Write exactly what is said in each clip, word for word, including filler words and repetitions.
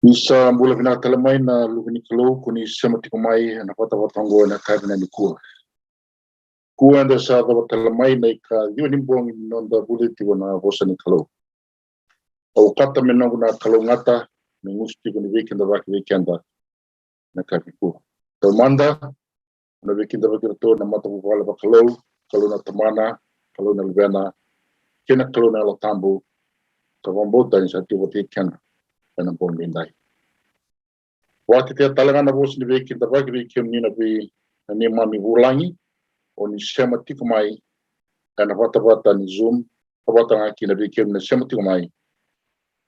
Ni sa bula vinaka tale mai na luve ni Kalou, ko ni sema tiko mai ena vatavata oqo ena yakavi nikua. Kua eda sa yacova tale mai na ikaciwa ni bogi ni noda vulica tiko na vosa ni Kalou. Au kata me noqu na kalougata me gusu tiko ni veikidavaki vei keda na yakavi nikua. Taumada, na veikidavaki iratou na matavuvale vakalou, Kalou na Tamana, Kalou na Luvena, kei na Kalou na Yalo Tabu, ka vakabauta ni sa tiko vata kei keda ena bogi edai. Vakatetea tale ga na vosa ni veikidavaki vei kemuni na vei, na neimami vulagi, o ni sema tiko mai ena vatavata ni Zoom, ka vata ga kina vei kemuni na sema tiko mai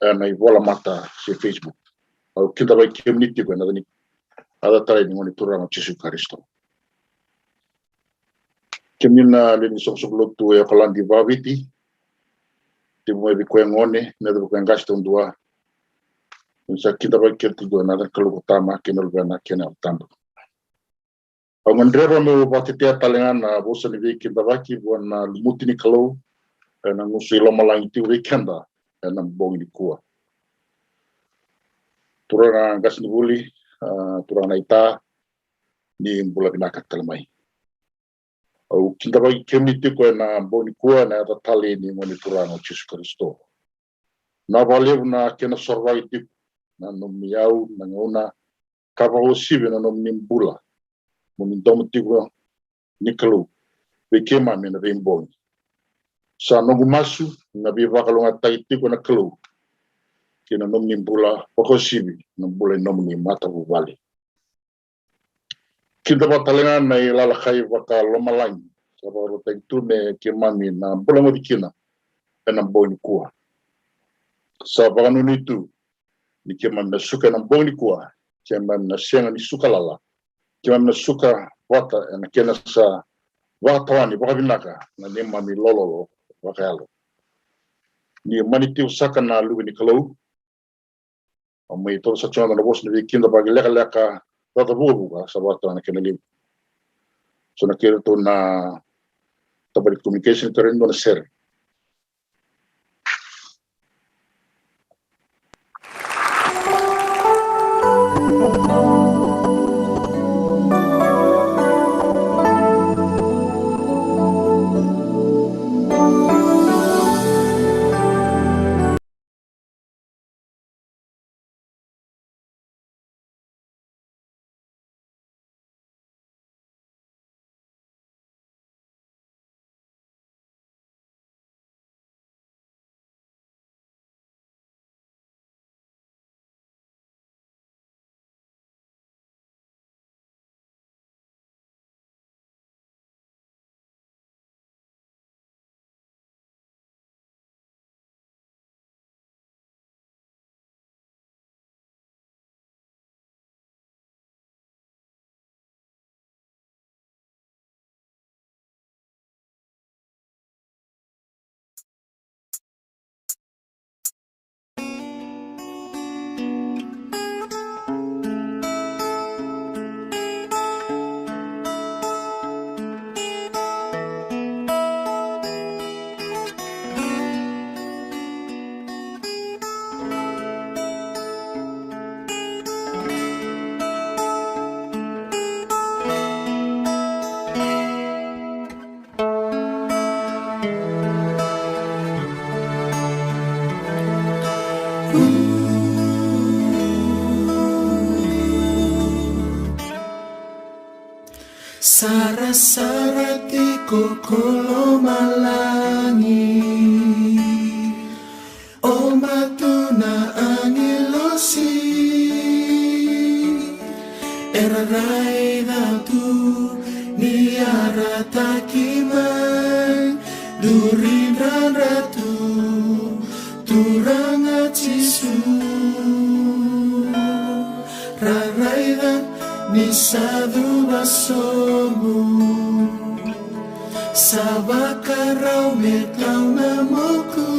ena ivolamata se Facebook. Au kidavaki kemuni tiko ena yaca ni, yaca talei ni Gone Turaga o Jisu Karisito. Kemuni na lewe ni soqosoqo lotu e Okaladi vakaviti, tekivu mai vei koya e gone me yaco vei koya e qase taudua, ni sa kidavaki keda tiko ena yaca ni Kalou ko Tama kei na Luvena kei na Yalo Tabu. Au gadreva meu vakatetea tale ga na vosa ni veikidavaki vua na lumuti ni Kalou ena gusu i lomalagi tiko vei keda ena bogi nikua. Turaga qasenivuli, a, turaga naita, ni bula vinaka tale mai. Au kidavaki kemuni tiko ena bogi nikua ena yaca talei ni Gone Turaga o Jisu Karisito. Na vakalevu na kena sorovaki tiko na nomuni yau na gauna, ka vakauasivi na nomuni bula mo ni domo tiko ni Kalou vei keimami ena veibogi. Sa noqu masu na veivakalougatataki tiko na Kalou kei na nomuni bula, vakauasivi na bula ni nomuni matavuvale. Kidavaki tale ga na ilalakai vakalomalagi sa vakarautaki tu me keimami na bula goci kina ena bogi nikua. Sa vakanuinui tu ni keimami na suka ena bogi nikua, keimami na sega ni suka lala, keimami na suka vata ena kena sa vakatawani vakavinaka na neimami lololo vakayalo. Ni mani tiko saka na luve ni Kalou, au mai toso saka na vosa ni veikidavaki lekaleka, cata vukavuka sa vakatawani na kena levu. So na kere tu na tabali communication, kere ni dua na sere. Sarasara tiko ko lomalagi, o matu na agilosi, era raica tu ni yarataki mai, duri dradra tu, Turaga Jisu. Ra raica ni sa cuva sobu, sa vakarau me tau na moku.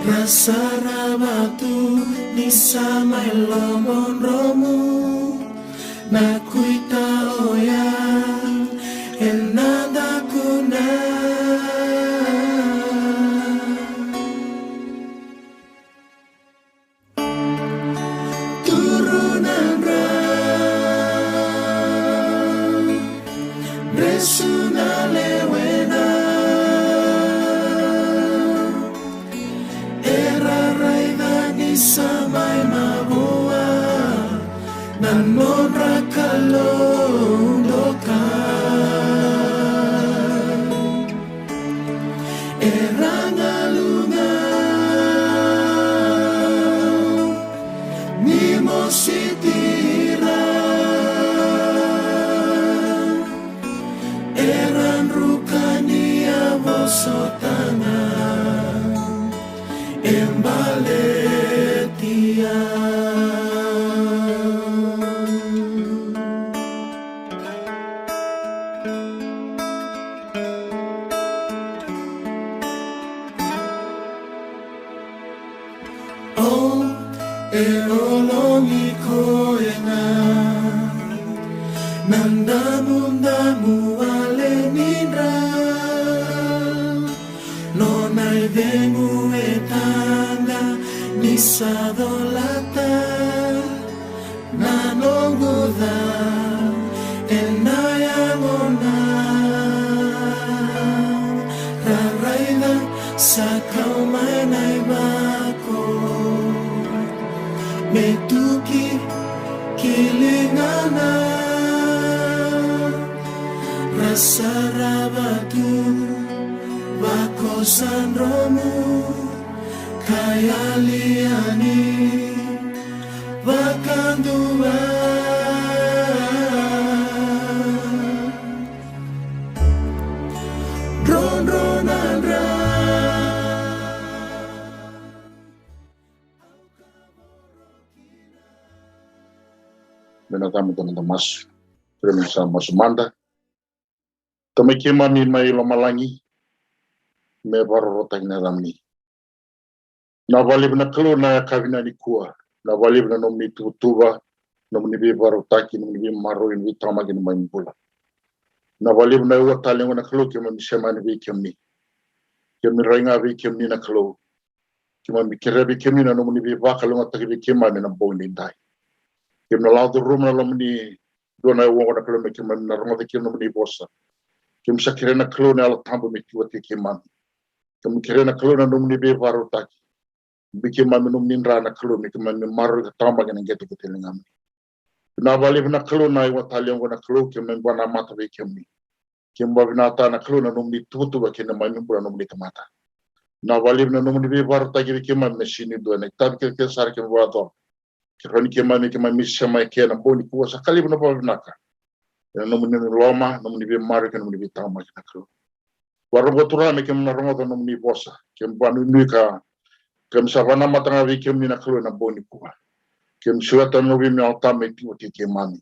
Ra sarava tu ni sa mai lobodromu, na kuita oya ena dakuna. Iesu na lewena, era raica ni sa mai mavoa na nodra Kalou dokai. Era galuga ni mositi ira, era druka ni a vosota ga e baleti au. O e ologi koya ga na damudamu wale ni dra. Nona icegu e taga ni sa colata na noqu ca ena yagona. Ra raica sa kau mai na ivako me tuki ki ligana. Ra sarava tu vako sa dromu ka yali yani vakadua. Drodro na dra. Me na cama dua na masu. Kere me sa masu mada. Tamai keimami mai lomalagi, me vakarorotaki na yacamuni. Na vakalevu na Kalou na yakavi nikua, na vakalevu na nomuni tuvatuva, nomuni veivakarautaki, nomuni veimaroroi, nomuni veitamaki, nomuni bula. Na vakalevu na ua tale oqo na Kalou keimami sema yani vei kemuni. Keimami rai ga vei kemuni na Kalou. Keimami kerea vei kemuni na nomuni veivakalougatataki vei keimami na bogi nidai. Keimami na lako curuma na lomamuni dua na ua oqo na Kalou me keimami na rogoca kina na nomuni vosa. Keimami sa kerea na Kalou na Yalo Tabu me tiko vata kei keimami. Keimami kerea na Kalou na nomuni veivakarautaki. Vei keimami nomuni dra na Kalou me keimami maroroi ka taqomaki ena qeteqete ni ligamuni. Na vakalevu na Kalou na ua tale oqo na Kalou keimami vakanamata vei kemuni. Keimami vakavinavinakataka na Kalou na nomuni tuvatuva kei na neimami bula na nomuni tamata. Na vakalevu na nomuni veivakarautaki vei keimami me sega ni dua na itavi kecekece sara keimami vakayacora. Ke rawa ni keimami, keimami sema eke ena bogi nikua sa ka levu na vakavinaka. Ena nomuni loloma, nomuni veimaroroi kei na nomuni veitaqomaki na Kalou. Vakarau Turaga me keimami na rogoca na nomuni vosa. Keimami vakanuinui ka keimami sa vakanamata ga vei kemuni na Kalou ena bogi nikua. Keimami sureta na nomuni Yalo Tabu me tiko vata kei keimami.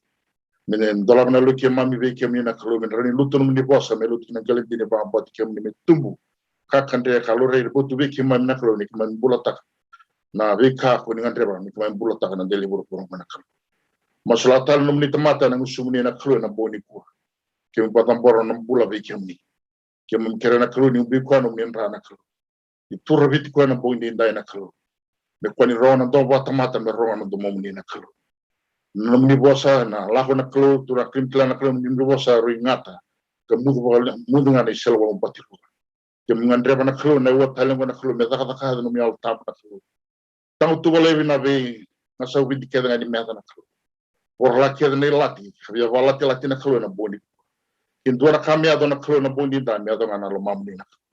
Me na dolava na yalo i keimami vei kemuni na Kalou, me na rawa ni lutu na nomuni vosa me lutu ki na qele dina, vakabauti kemuni me tubu ka kadre ka laurai votu vei keimami na Kalou, ni keimami bulataka na veika ko ni gadreva me keimami bulataka na dela ni vuravura oqo na Kalou. Masulaka tale na nomuni tamata ena gusumuni na Kalou ena bogi nikua. Keimami vakacabora na bula vei kemuni. Keimami kerea na Kalou ni ubi koya na nomuni dra na Kalou. Ni turaviti koya na bogi nidai na Kalou. Me koya ni rogo na domo vakatamata, me rogo na domomuni na Kalou. Na nomuni vosa na lako na Kalou, Turaga keimami kila na Kalou, na nomuni vosa rui gata ka mucu vaka, mucu ga na isele vakabauti rua. Keimami gadreva na Kalou na ua tale oqo na Kalou me cakacaka na nomuni Yalo Tabu na Kalou. Tagutuva laivi na veigasau vidi kece ga ni meca na Kalou. Vorolaki kece na ilati ka via vakalatilati na Kalou ena bogi nikua. Ke dua na ka me yaco na Kalou ena bogi nidai me yaco ga na lomamuni na Kalou.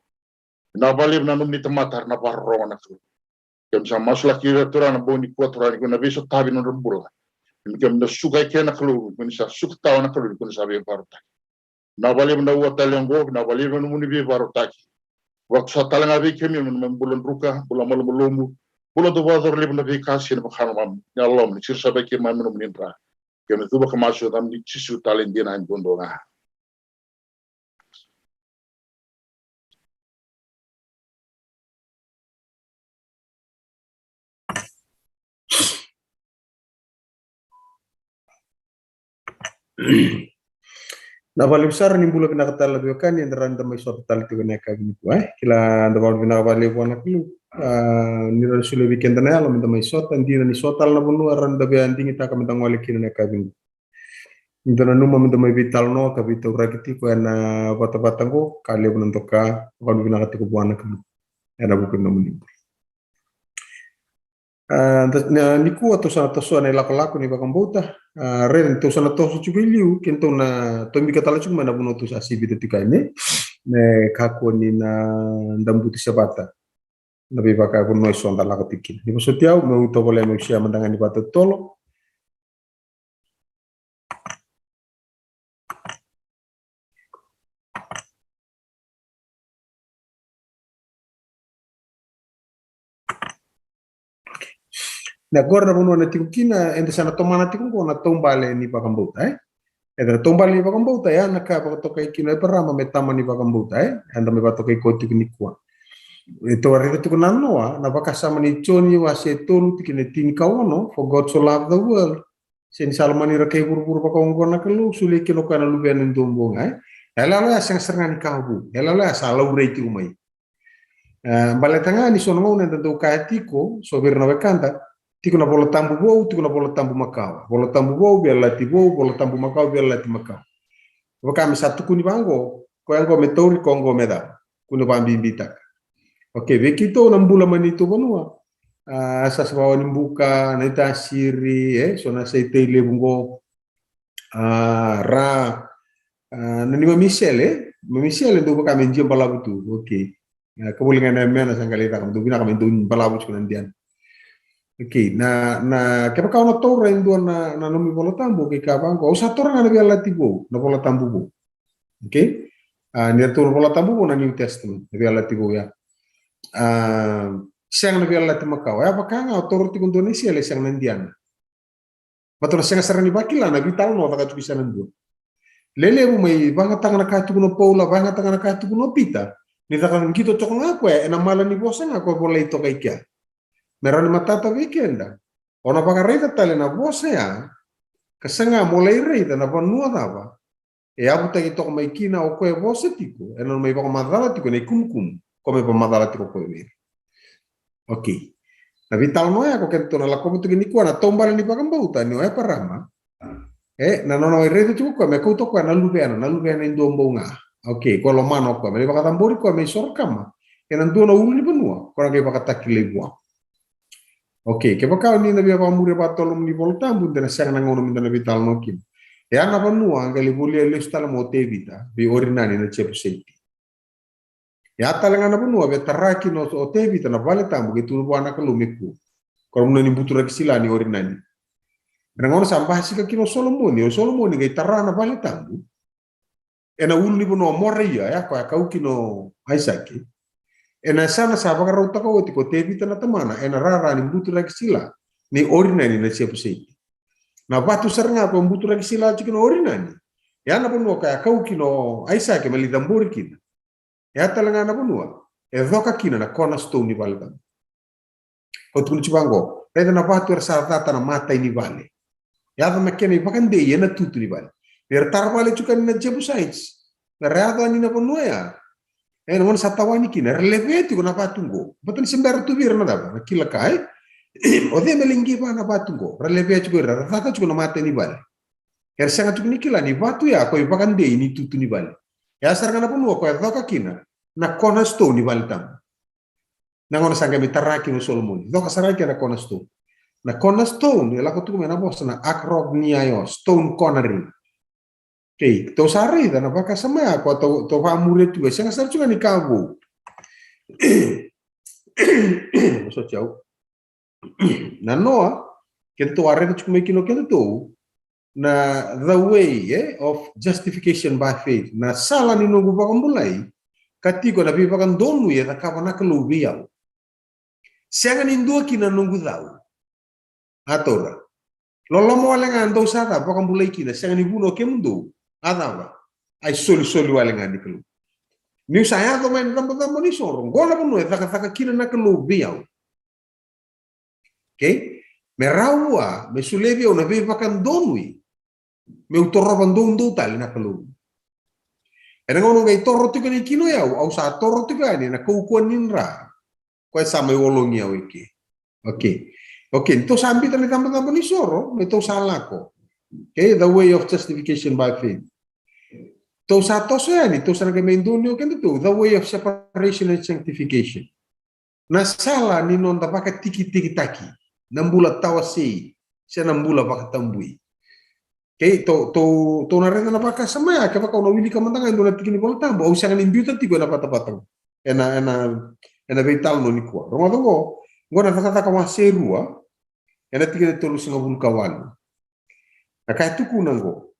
Na vakalevu na nomuni tamata era na vakarorogo na Kalou. Keimami sa masulaki ira Turaga na bogi nikua Turaga ni ko ni na veisotavi na nodra bula. Ni keimami na suka eke na Kalou, ko ni sa suka tawa na Kalou, ni ko ni sa veivakarautaki. Na vakalevu na ua tale oqo, na vakalevu na nomuni veivakarautaki. Vakatusa tale ga vei kemuni na nomuni bula druka, bula malumalumu, bula dau vakayacora levu na veika sega ni vaka na nomuni loloma, ni siro sara vei keimami na nomuni dra. Keimami cuva ka masu ena yacamuni Jisu tale dina duadua ga. Na vakalevu sara ni bula vinaka tale na veiwekani, eda rawa ni da mai sota tale tiko ena yakavi nikua, e? Kila, da vakavinavinaka vakalevu vua na Kalou. A, ni rawa ni solia vei keda na yalo me da mai sota, dina ni so tale na vanua e rawa ni da via digitaka me da gole kina ena yakavi nikua. Ni da nanuma me da mai veitalanoa ka veitauraki tiko ena vatavata oqo, ka levu na doka, vakavinavinaka tiko vua na Kalou ena vuku ni nomuni bula. A, da, na, nikua tou sa na toso na ilakolako ni vakabauta. A, raica ni tou sa na toso tiko i liu, ke tou na tomika tale tiko mai na vanua tou sa sivita tiko yani, me kakua ni na dabuti se vata na veivakavanua eso da lako tiko kina. Ni vosoti au, meu tovolea meu share mada ga ni vakatotolo. Na qori na vanua na tiko kina, eda sa na tomana tiko qo na taubale ni vakabauta, e? Eda na taubale ni vakabauta, ya na ka vakatokai kina o Eparama me tama ni vakabauta, e? Eda me vakatokai koya tiko nikua. E tou a raica tiko na noa, na vakasama ni Joni wase tolu tikina e tinikaono, for God so loved the world. Se ni sa lomani ira kei vuravura vakaoqo na Kalou, solia kina o koya na luvena e dua bau ga, e? Yaloyalo ya sega sara ga ni ka vou. Yaloyalo ya sa laurai tiko mai. E, baleta ga ni so na gauna eda dau kaya tiko, so vei ira na wekada, tiko na Vola Tabu vou, tiko na Vola Tabu makawa. Vola Tabu vou, veiyalayalati vou, Vola Tabu makawa, veiyalayalati makawa. Vaka me sa tukuni vaqo, koya qo me tauri, koya qo me cava. Kua ni vakabibitaka. Okay, vei keitou na bula mai neitou vanua. A, sa savawa ni buka, na itasiri, e, so na saitai levu qo. A, ra, a, na neimami sele, neimami sele dau vaka me dia balavu tu, okay. A, ka voli ga na mena sa qai lai caka, dau vinaka me dau balavu tiko na diana. Okay, na, na, kevaka o na taura e dua na, na nomu iVola Tabu, okay, ka vaqo, au sa taura ga na veiyalayalati vou, na Vola Tabu vou. Okay? A, ni ratou na Vola Tabu vou na New Testament, na veiyalayalati vou ya. A, sega na veiyalayalati makawa, ya vaka ga, o taura tiko dua na isele, sega na diana. Baleta na sega sara ni vakila na veitalanoa caka tiko i sana dua. Lelevu mai vagataka na ka tukuna o Paula, vagataka na ka tukuna o Pita. Ni caka qito toka ga koya ena mala ni vosa ga koya volai toka i kea. Me rawa ni matata vei keda. O na vakaraica tale na vosa ya, ka saga mo lai raica na vanua cava e yavutaki toka mai kina o koya e vosa tiko, ena mai vakamacala tiko na ikumukumu ko me vakamacala tiko o koya vei ira. Okay. Na veitalanoa ya ko keda tou na lakova tiko nikua na taubale ni vakabauta ni o Eparama. E, na nona wai raica tiko koya me kauta koya na luvena, na luvena e dua bau ga. Okay, ko lomana o koya, me lai vakacabori koya me isoro kama ena dua na ulunivanua ko na qai vakatakilai vua. Okay, kevaka o ni na via vakamuria vakatotolo na nomuni iVola Tabu, de na sega na gauna me da na veitalanoa kina. E a na vanua qai lai volia lesu tale mai o Tevita vei Orinani na Jepusaiti. E a tale ga na vanua via tara kina o Tevita na vale tabu qai tukuna vua na Kalou me kua. Ko na vanua ni buturaki sila ni Orinani. Ena gauna sa basika kina o Solomoni, o Solomoni qai tara na vale tabu ena ulunivanua o Moraia, ya koya kau kina o Aisake. Ena yasana sa vakarautaka oti ko Tevita na tamana ena rara ni buturaki sila ni Orinani na Jepusaiti. Na vatu sara ga ko buturaki sila tiko na Orinani, ya na vanua koya kau kina o Aisake me lai cabori kina. Ya tale ga na vanua e coka kina na cornerstone ni vale tabu. Ko tukuna tiko vaqo, raica na vatu era sa cata na matai ni vale. Yaco na kena ivakadei ena tutu ni vale. Era tara vale tiko yani na Jebusites. Era yaco yani na vanua ya. Ena gauna sa tawani kina, era levea tiko na vatu qo. Baleta ni se bera tu vei ira na cava, na kila ka, e? O cei me lai qiva na vatu qo? Era levea tiko ira, era cata tiko na matai ni vale. Era sega tiko ni kila ni vatu ya ko ivakadei ni tutu ni vale. Ya sara ga na vanua ko e coka kina na cornerstone ni vale tabu. Na gauna sa qai mai tara kina o Solomoni, coka sara kina na cornerstone. Na cornerstone e lako tiko mai na vosa na akrogniaio, stone cornering. Okay, tou sa raica na vakasama ya ko tou, tou vakamuria tu, e sega sara tu ga ni ka vou. Vosoti au. Na noa, kedatou a raica tiko mai kina o kedatou, na the way, e, of justification by faith. Na sala ni noqu vakabulai ka tiko na veivakadonui e cakava na Kalou vei au. Sega ni dua kina noqu cau. A taura. Loloma wale ga dou sa cava vakabulai kina, sega ni vuna o kemudou. A cava? A isolisoli wale ga ni Kalou. Niu sa yaco mai na cabocabo ni soro, qo na vanua e cakacaka kina na Kalou vei au. Okay? Me rawa vua me solia vei au na veivakadonui meu torova doudou tale na Kalou. Ena gauna au qai toro tiko yani kina o yau, au sa toro tiko yani ena kaukauwa ni dra. Koya sa mai ologi au eke. Okay. Okay, ni tou sa biuta na icabocabo ni soro, me tou sa lako. Okay, the way of justification by faith. Tou sa toso yani, tou sa na qai mai donuya o kedatou the way of separation and sanctification. Na sala ni noda vakatikitikitaki, na bula tawasei se na bula vakatabui. Okay, tou, tou, tou na raica na vakasama ya, kevaka au na wilika mada ga e dua na tiki ni Vola Tabu, au sega ni biuta tiko ena vatavata qo. Ena, ena, ena veitalanoa nikua. Rogoca qo, qo na Cakacaka wase rua, ena tikina e tolusagavulu ka walu. Na ka e tukuna qo.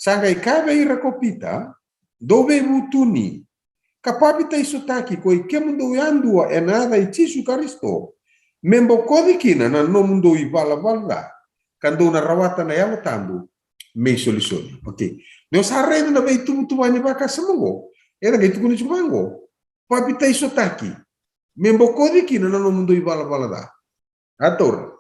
Sa qai kaya vei ira ko Pita, dou veivutuni, ka papitaisotaki ko i kemudou yadua ena yaca i Jisu Karisito, me bokoci kina na nomudou ivalavala ca, ka dou na rawata na Yalo Tabu me isolisoli. Okay. Ni o sa raica na veituvatuva ni vakasama qo, e da qai tukuni tiko vaqo, papitaisotaki, me bokoci kina na nomudou ivalavala ca. A taura.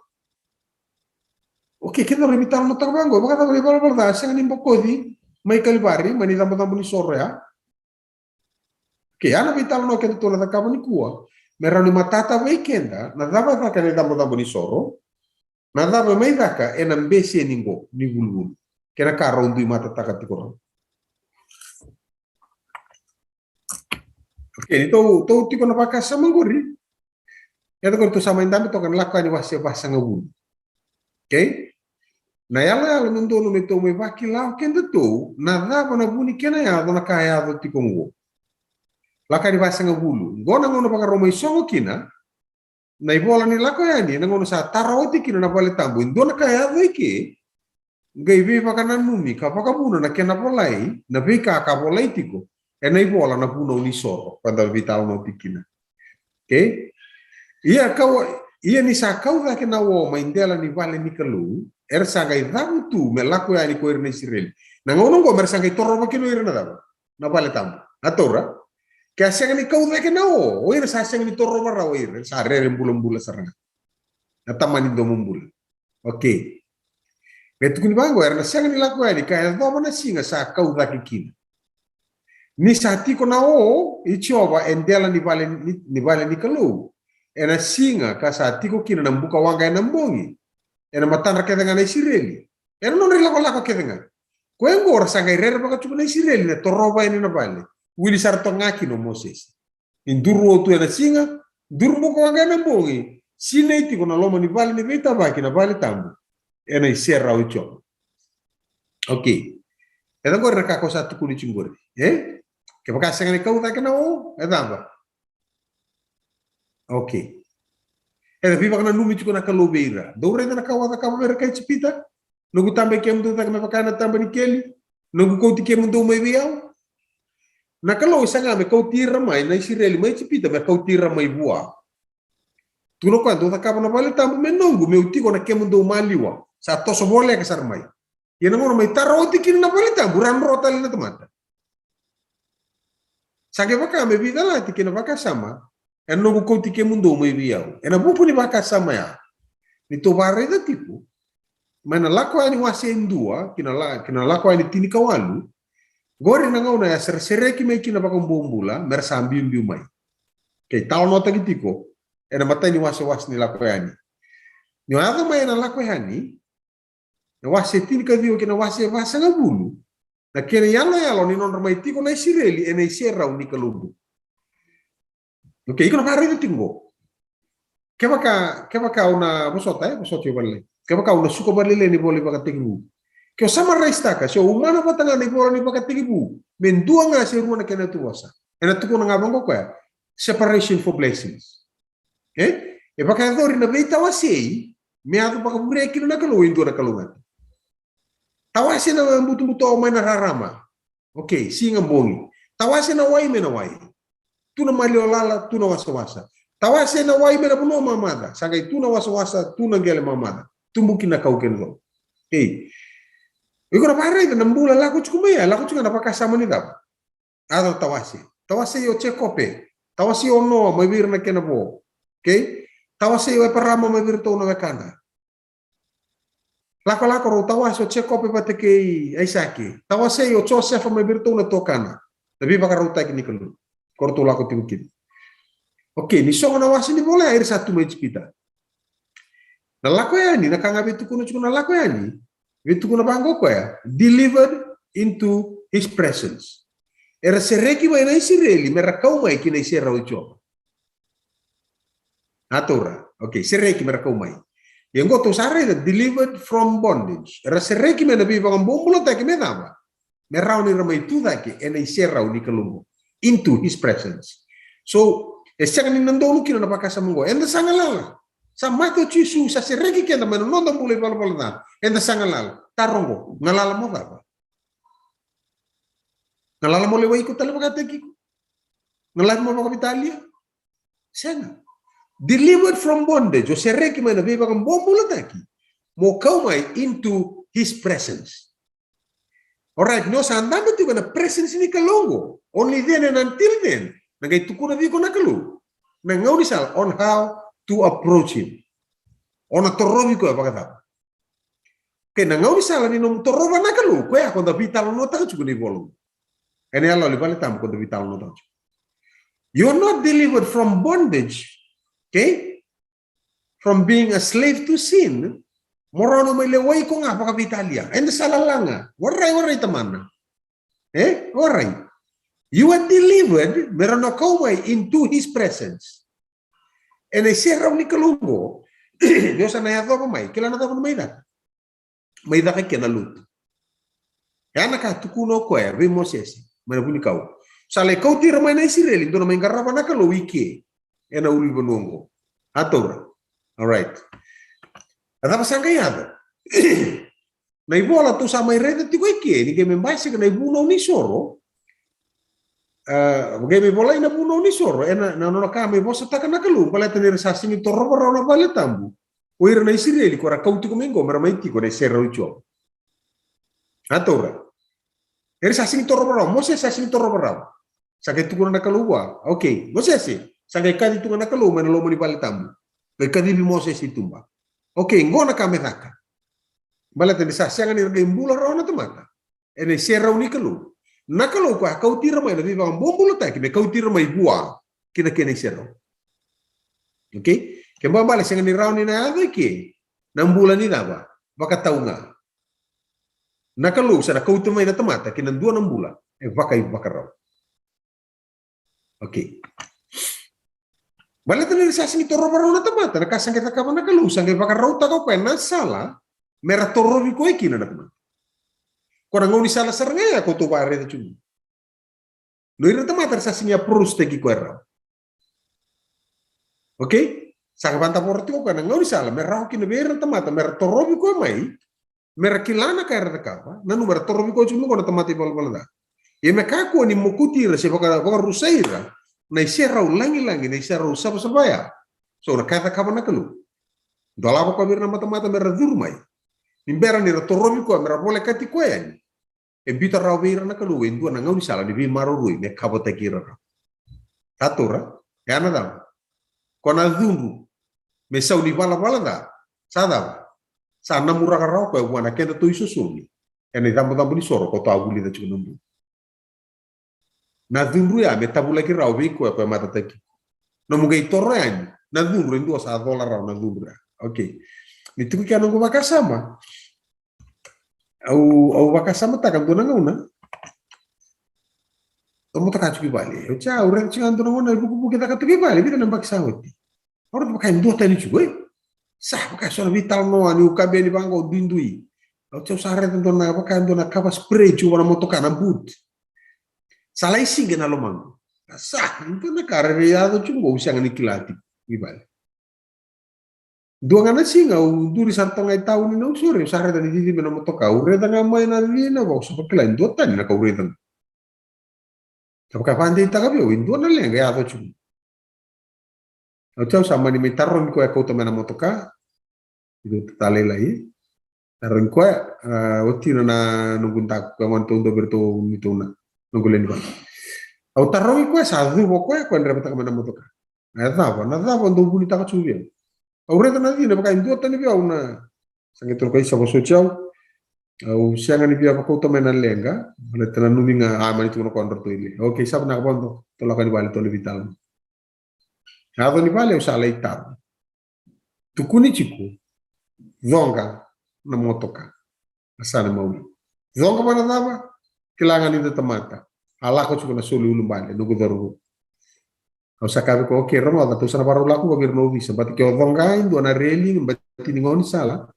Okay, keda na veitalanoataka vaqo, vakacava na ivalavala ca, sega ni bokoci mai Kalivari, mai na icabocabo ni soro ya. Okay, a na veitalanoa kedatou na cakava nikua, me rawa ni matata vei keda, na cava e caka ena icabocabo ni soro, na cava e mai caka ena beseni qo ni vuluvulu. Kei na ka rau dui matataka tiko rau. Okay, ni tou, tou tiko na vakasama qori. Keda qori tou sa mai dabe toka na Lako Yani wase vasagavulu. Okay? Na yaloyalo dodonu me tou mai vakila o kedatou, na cava na vu ni kena yaco na ka e yaco tiko qo. Lako Yani vasagavulu. Qo na gauna vakarau mai sogo kina, na ivola ni Lako Yani, na gauna sa tara oti kina na vale tabu, e dua na ka e yaco i ke, qai veivakananumi ka vakavuna na kena volai, na veika ka volai tiko ena ivola na Vunau ni Soro, ka da veitalanoa tiko kina. Okay? Ia kau, ia ni sa kau cake na o mai dela ni vale ni Kalou, era sa qai cavutu me Lako Yani ko ira na Isireli. Na gauna oqo me ra sa qai torova kina o ira na cava? Na vale tabu. A taura. Ke a sega ni kau cake na o, o ira sa sega ni torova rawa o ira, sa rere bulabula sara ga. Na tamani domo bula. Okay. Me tukuni vaqo, era na sega ni Lako Yani ka yacova na siga sa kau cake kina. Ni sa tiko na o i Jiova e dela ni vale ni, ni vale ni Kalou, ena siga ka sa tiko kina na buka waqa ena bogi, ena matadra kece ga na Isireli, ena nodra ilakolako kece ga. Koya oqo ra sa qai rerevaka tiko na Isireli na torova yani na vale. Wili sara toka ga kina o Mosese. Ni duru o tu ena siga, duru buka waqa ena bogi, sinai tiko na loma ni vale ni veitavaki na vale tabu, ena iserau i Jiova. Okay. E cava qori na ka ko sa tukuni tiko qori, e? Kevaka sega ni kau cake na o, e cava? Okay. E veivakananumi tiko na Kalou vei ira. Dou raica na ka au a cakava vei ira kai Ijipita? Noqu taba i kemudou cake me vaka na taba ni keli. Noqu kauti kemudou mai vei au. Na Kalou e saga me kauti ira mai na Isireli mai Ijipita, me kauti ira mai vua. Tukuna o koya, dou cakava na vale tabu me noqu, meu tiko na kemudou maliwa. Sa toso voleka sara mai. Ia na gauna mai tara oti kina na vale tabu, ra dro tale na tamata. Sa qai vaka me veicalati kei na vakasama, ena noqu kauti kemudou mai vei au. Ena vuku ni vakasama ya, ni tou vakaraica tiko mai na Lako Yani wase e dua ki na la, ki na Lako Yani tinikawalu. Qori na gauna ya sa ra sereki mai kina vakabobula me ra sa biubiu mai. Kei talanoataki tiko ena matai ni wasewase ni Lako Yani. Ni o yaco mai ena Lako Yani, na wase tinikaciwa kei na wase vasagavulu, na kena iyaloyalo ni nodra mai tiko na Isireli ena iserau ni Kalou. Okay, iko na vakaraica tiko qo. Kevaka, kevaka au na vosota, e, vosota io valelai. Kevaka au na suka valelai ni vola iVakatekivu, ke o summarize taka, se o umana vata ga na ivola ni Vakatekivu me dua ga se rua na kena ituvosa, ena tukuna ga vaqo koya, separation for blessings. E? E vakayacori na veitawasei me yaco vakavurea kina na Kalou e dua na kalougata. Tawase na butobuto mai na rarama. Okay, siga, bogi. Tawase na wai mai na wai. Tu na maliwa lala, tu na wasawasa. Tawase na wai mai na vanua mamaca. Sa qai tu na wasawasa, tu na qele mamaca. Tubu kina na kau kei na colo. Okay. Iko na vakaraica na bula lako tiko mai ya, lako tiko na vakasama ni cava? A, tawase. Tawase o Jekope. Tawase o Noa mai vei ira na kena vo. Okay? Tawase o Eparama mai vei iratou na wekada. Lakolako rau tawase o Jekope vata kei Aisake. Tawase o Josefa mai vei iratou na tuakana. Na veivakarautaki ni Kalou. Ko ratou lako tiko kina. Okay, ni sogo na wase ni vola ya, ira sa tu mai Ijipita. Na Lako Yani, na ka ga vei tukuna tiko na Lako Yani. Veitukuna vaqo o koya, delivered into his presence. Era sereki mai na Isireli me ra kau mai ki na iserau i Jiova. A taura. Okay, sereki me ra kau mai. Ia qo tou sa raica, delivered from bondage. Era sereki mai na veivakabobulataki me cava? Me rawa ni ra mai tu cake ena iserau ni Kalou qo. Into his presence. So, e sega ni na donu kina na vakasama qo. Eda sa galala. Sa mate o Jisu, sa sereki keda mai na noda bula ivalavala ca. Eda sa galala. Taro qo, galala mo cava? Galala mo lewai iko tale vakataki iko? Galala mo vakaveitalia? Sega. Delivered from bondage, o sereki mai na veivakabobulataki. Mo kau mai into his presence. Alright, ni o sa dabe tiko ena presence ni Kalou qo. Only then and until then, na qai tukuna vei iko na Kalou na gaunisala on how to approach him. O na torovi koya vakacava? Okay, na gaunisala ni nomu torova na Kalou, koya ko da veitalanoataka tiko na ivola qo. Ena yalo ni vale tabu ko da veitalanoataka tiko. You are not delivered from bondage, okay? From being a slave to sin, mo rawa ni mai lewai iko ga vakaveitalia. Eda sa lala ga. Warai, warai tamana. E? Warai. You are delivered, me rawa ni kau mai into his presence. Ena iserau ni Kalou qo, ni o sa na yacova mai, kila na cava na mai caka? Mai caka kina na lotu. E a na ka tukuna o koya vei Mosese mai na vunikau. Sa lai kauti ira mai na Isireli, dou na mai qarava na Kalou i ke ena ulunivanua qo. A taura. Alright. A cava sa qai yaco? Na ivola tou sa mai raica tiko i ke, ni qai mai basika na ivunau ni soro. A, qai mai volai na vunau ni soro, ena, na nona ka mai vosataka na Kalou, baleta ni ra sa sega ni torova rawa na vale tabu. O ira na Isireli ko ra kau tiko mai qo me ra mai tiko ena iserau i Jiova. A taura. Era sa sega ni torova rawa, Mosese sa sega ni torova rawa. Sa qai tukuna na Kalou vua, okay, Mosese, sa qai kaci tu ga na Kalou mai na loma ni vale tabu. Qai kacivi Mosese i tuba. Okay, qo na ka me caka. Baleta ni sa sega ni ra qai bula rawa na tamata ena iserau ni Kalou. Na Kalou koya a kauti ira mai na veivakabobulataki me kauti ira mai vua ki na kena iserau. Okay? Ke babale sega ni rawa ni na yaco i ke na bula ni cava? Vakatau ga. Na Kalou sa na kauta mai na tamata ki na dua na bula e vakaivakarau. Okay. Baleta ni ra sa sega ni torova rawa na tamata, na ka sa qai cakava na Kalou, sa qai vakarautaka o koya na sala me ra torovi koya kina na tamata. Ko na gaunisala sara ga ya ko tou vakaraica tiko. No ira na tamata ra sa sega ni approach taki koya rawa. Okay? Sa qai vakadavora tiko o koya na gaunisala me rawa kina vei ira na tamata me ra torovi koya mai, me ra kila na ka era cakava, nanuma era torovi koya tiko mai qo na tamata ivalavala ca. Ia me kakua ni mokuti ira se vaka, vakarusai ira na iserau lagilagi, na iserau savasava ya. So na ka e cakava na Kalou, dolava koya vei ira na matamata me ra curu mai. Ni bera ni ra torovi koya me ra volekati koya yani, e biuta rawa vei ira na Kalou e dua na gaunisala ni veimaroroi me kavotaki ira rawa. Ka taura, e a na cava? Ko na cudru me sau ni valavala ca, sa cava? Sa namuraka rawa koya vua na kedatou isosomi ena icabocabo ni soro ko tou a vulica tiko na bula. Na cudru ya me tavulaki rawa vei koya ko e matataki. Nomu qai toro yani na cudru e dua sa cola rawa na cudru ya. Okay. Ni tiko kea noqu vakasama. Au, au vakasamataka dua na gauna. Au motoka tiko i vale. Au tia, au raica tiko ga dua na gauna e vukivuki caka tiko i vale, vica na yabaki sa oti. Au raica vaka e duatani tiko, e? Sa vaka e so na veitalanoa niu kabeni vaqo duidui. Au tia, au sa raica dua na, vaka e dua na kava spray tiko vua na motoka na boot. Sa lai siga na lomaqu. Sa, dua na ka rairai yaco tiko qo, au sega ni kila tiko i vale. Dua ga na siga, au duri sara toka ga i tauni na Nausori, au sa raica ni cici mai na motoka, au raica ga mai na cina, au sa vakila e duatani na ka au raica. Sa vaka vakadeitaka vei au e dua na leqa e yaco tiko. Au tia, au sa mani mai tarogi koya kauta mai na motoka. Io, tata lailai. Tarogi koya, a, o tina na noqu daku, ka gona tou dau vei ratou ni tou na noqu lewe ni vale. Au tarogi koya, sa cuva o koya, koya draivataka mai na motoka. Na cava, na cava dou vunitaka tiko vei au? Au raica na cina vaka e duatani vei au na, sa qai toro kai sa vosoti au. Au sega ni via vakauta mai na leqa, baleta na nuci ga, a, mani tukuna o koya dratou i le. Okay, sa vinaka, vado, tou lako yani vale, tou lai veitalanoa. Yaco ni vale au sa lai taro. Tukuni tiko, coqa na motoka. A sa na mawi. Coqa vana cava? Kila ga ni da tamata. A lako tiko na soli ulubale, noqu cauravou. Au sa kaya vei koya, okay, rogoca, tou sa na vakarau lako vei ira na ovisa, but ke o coqa e dua na reli, but ni gaunisala,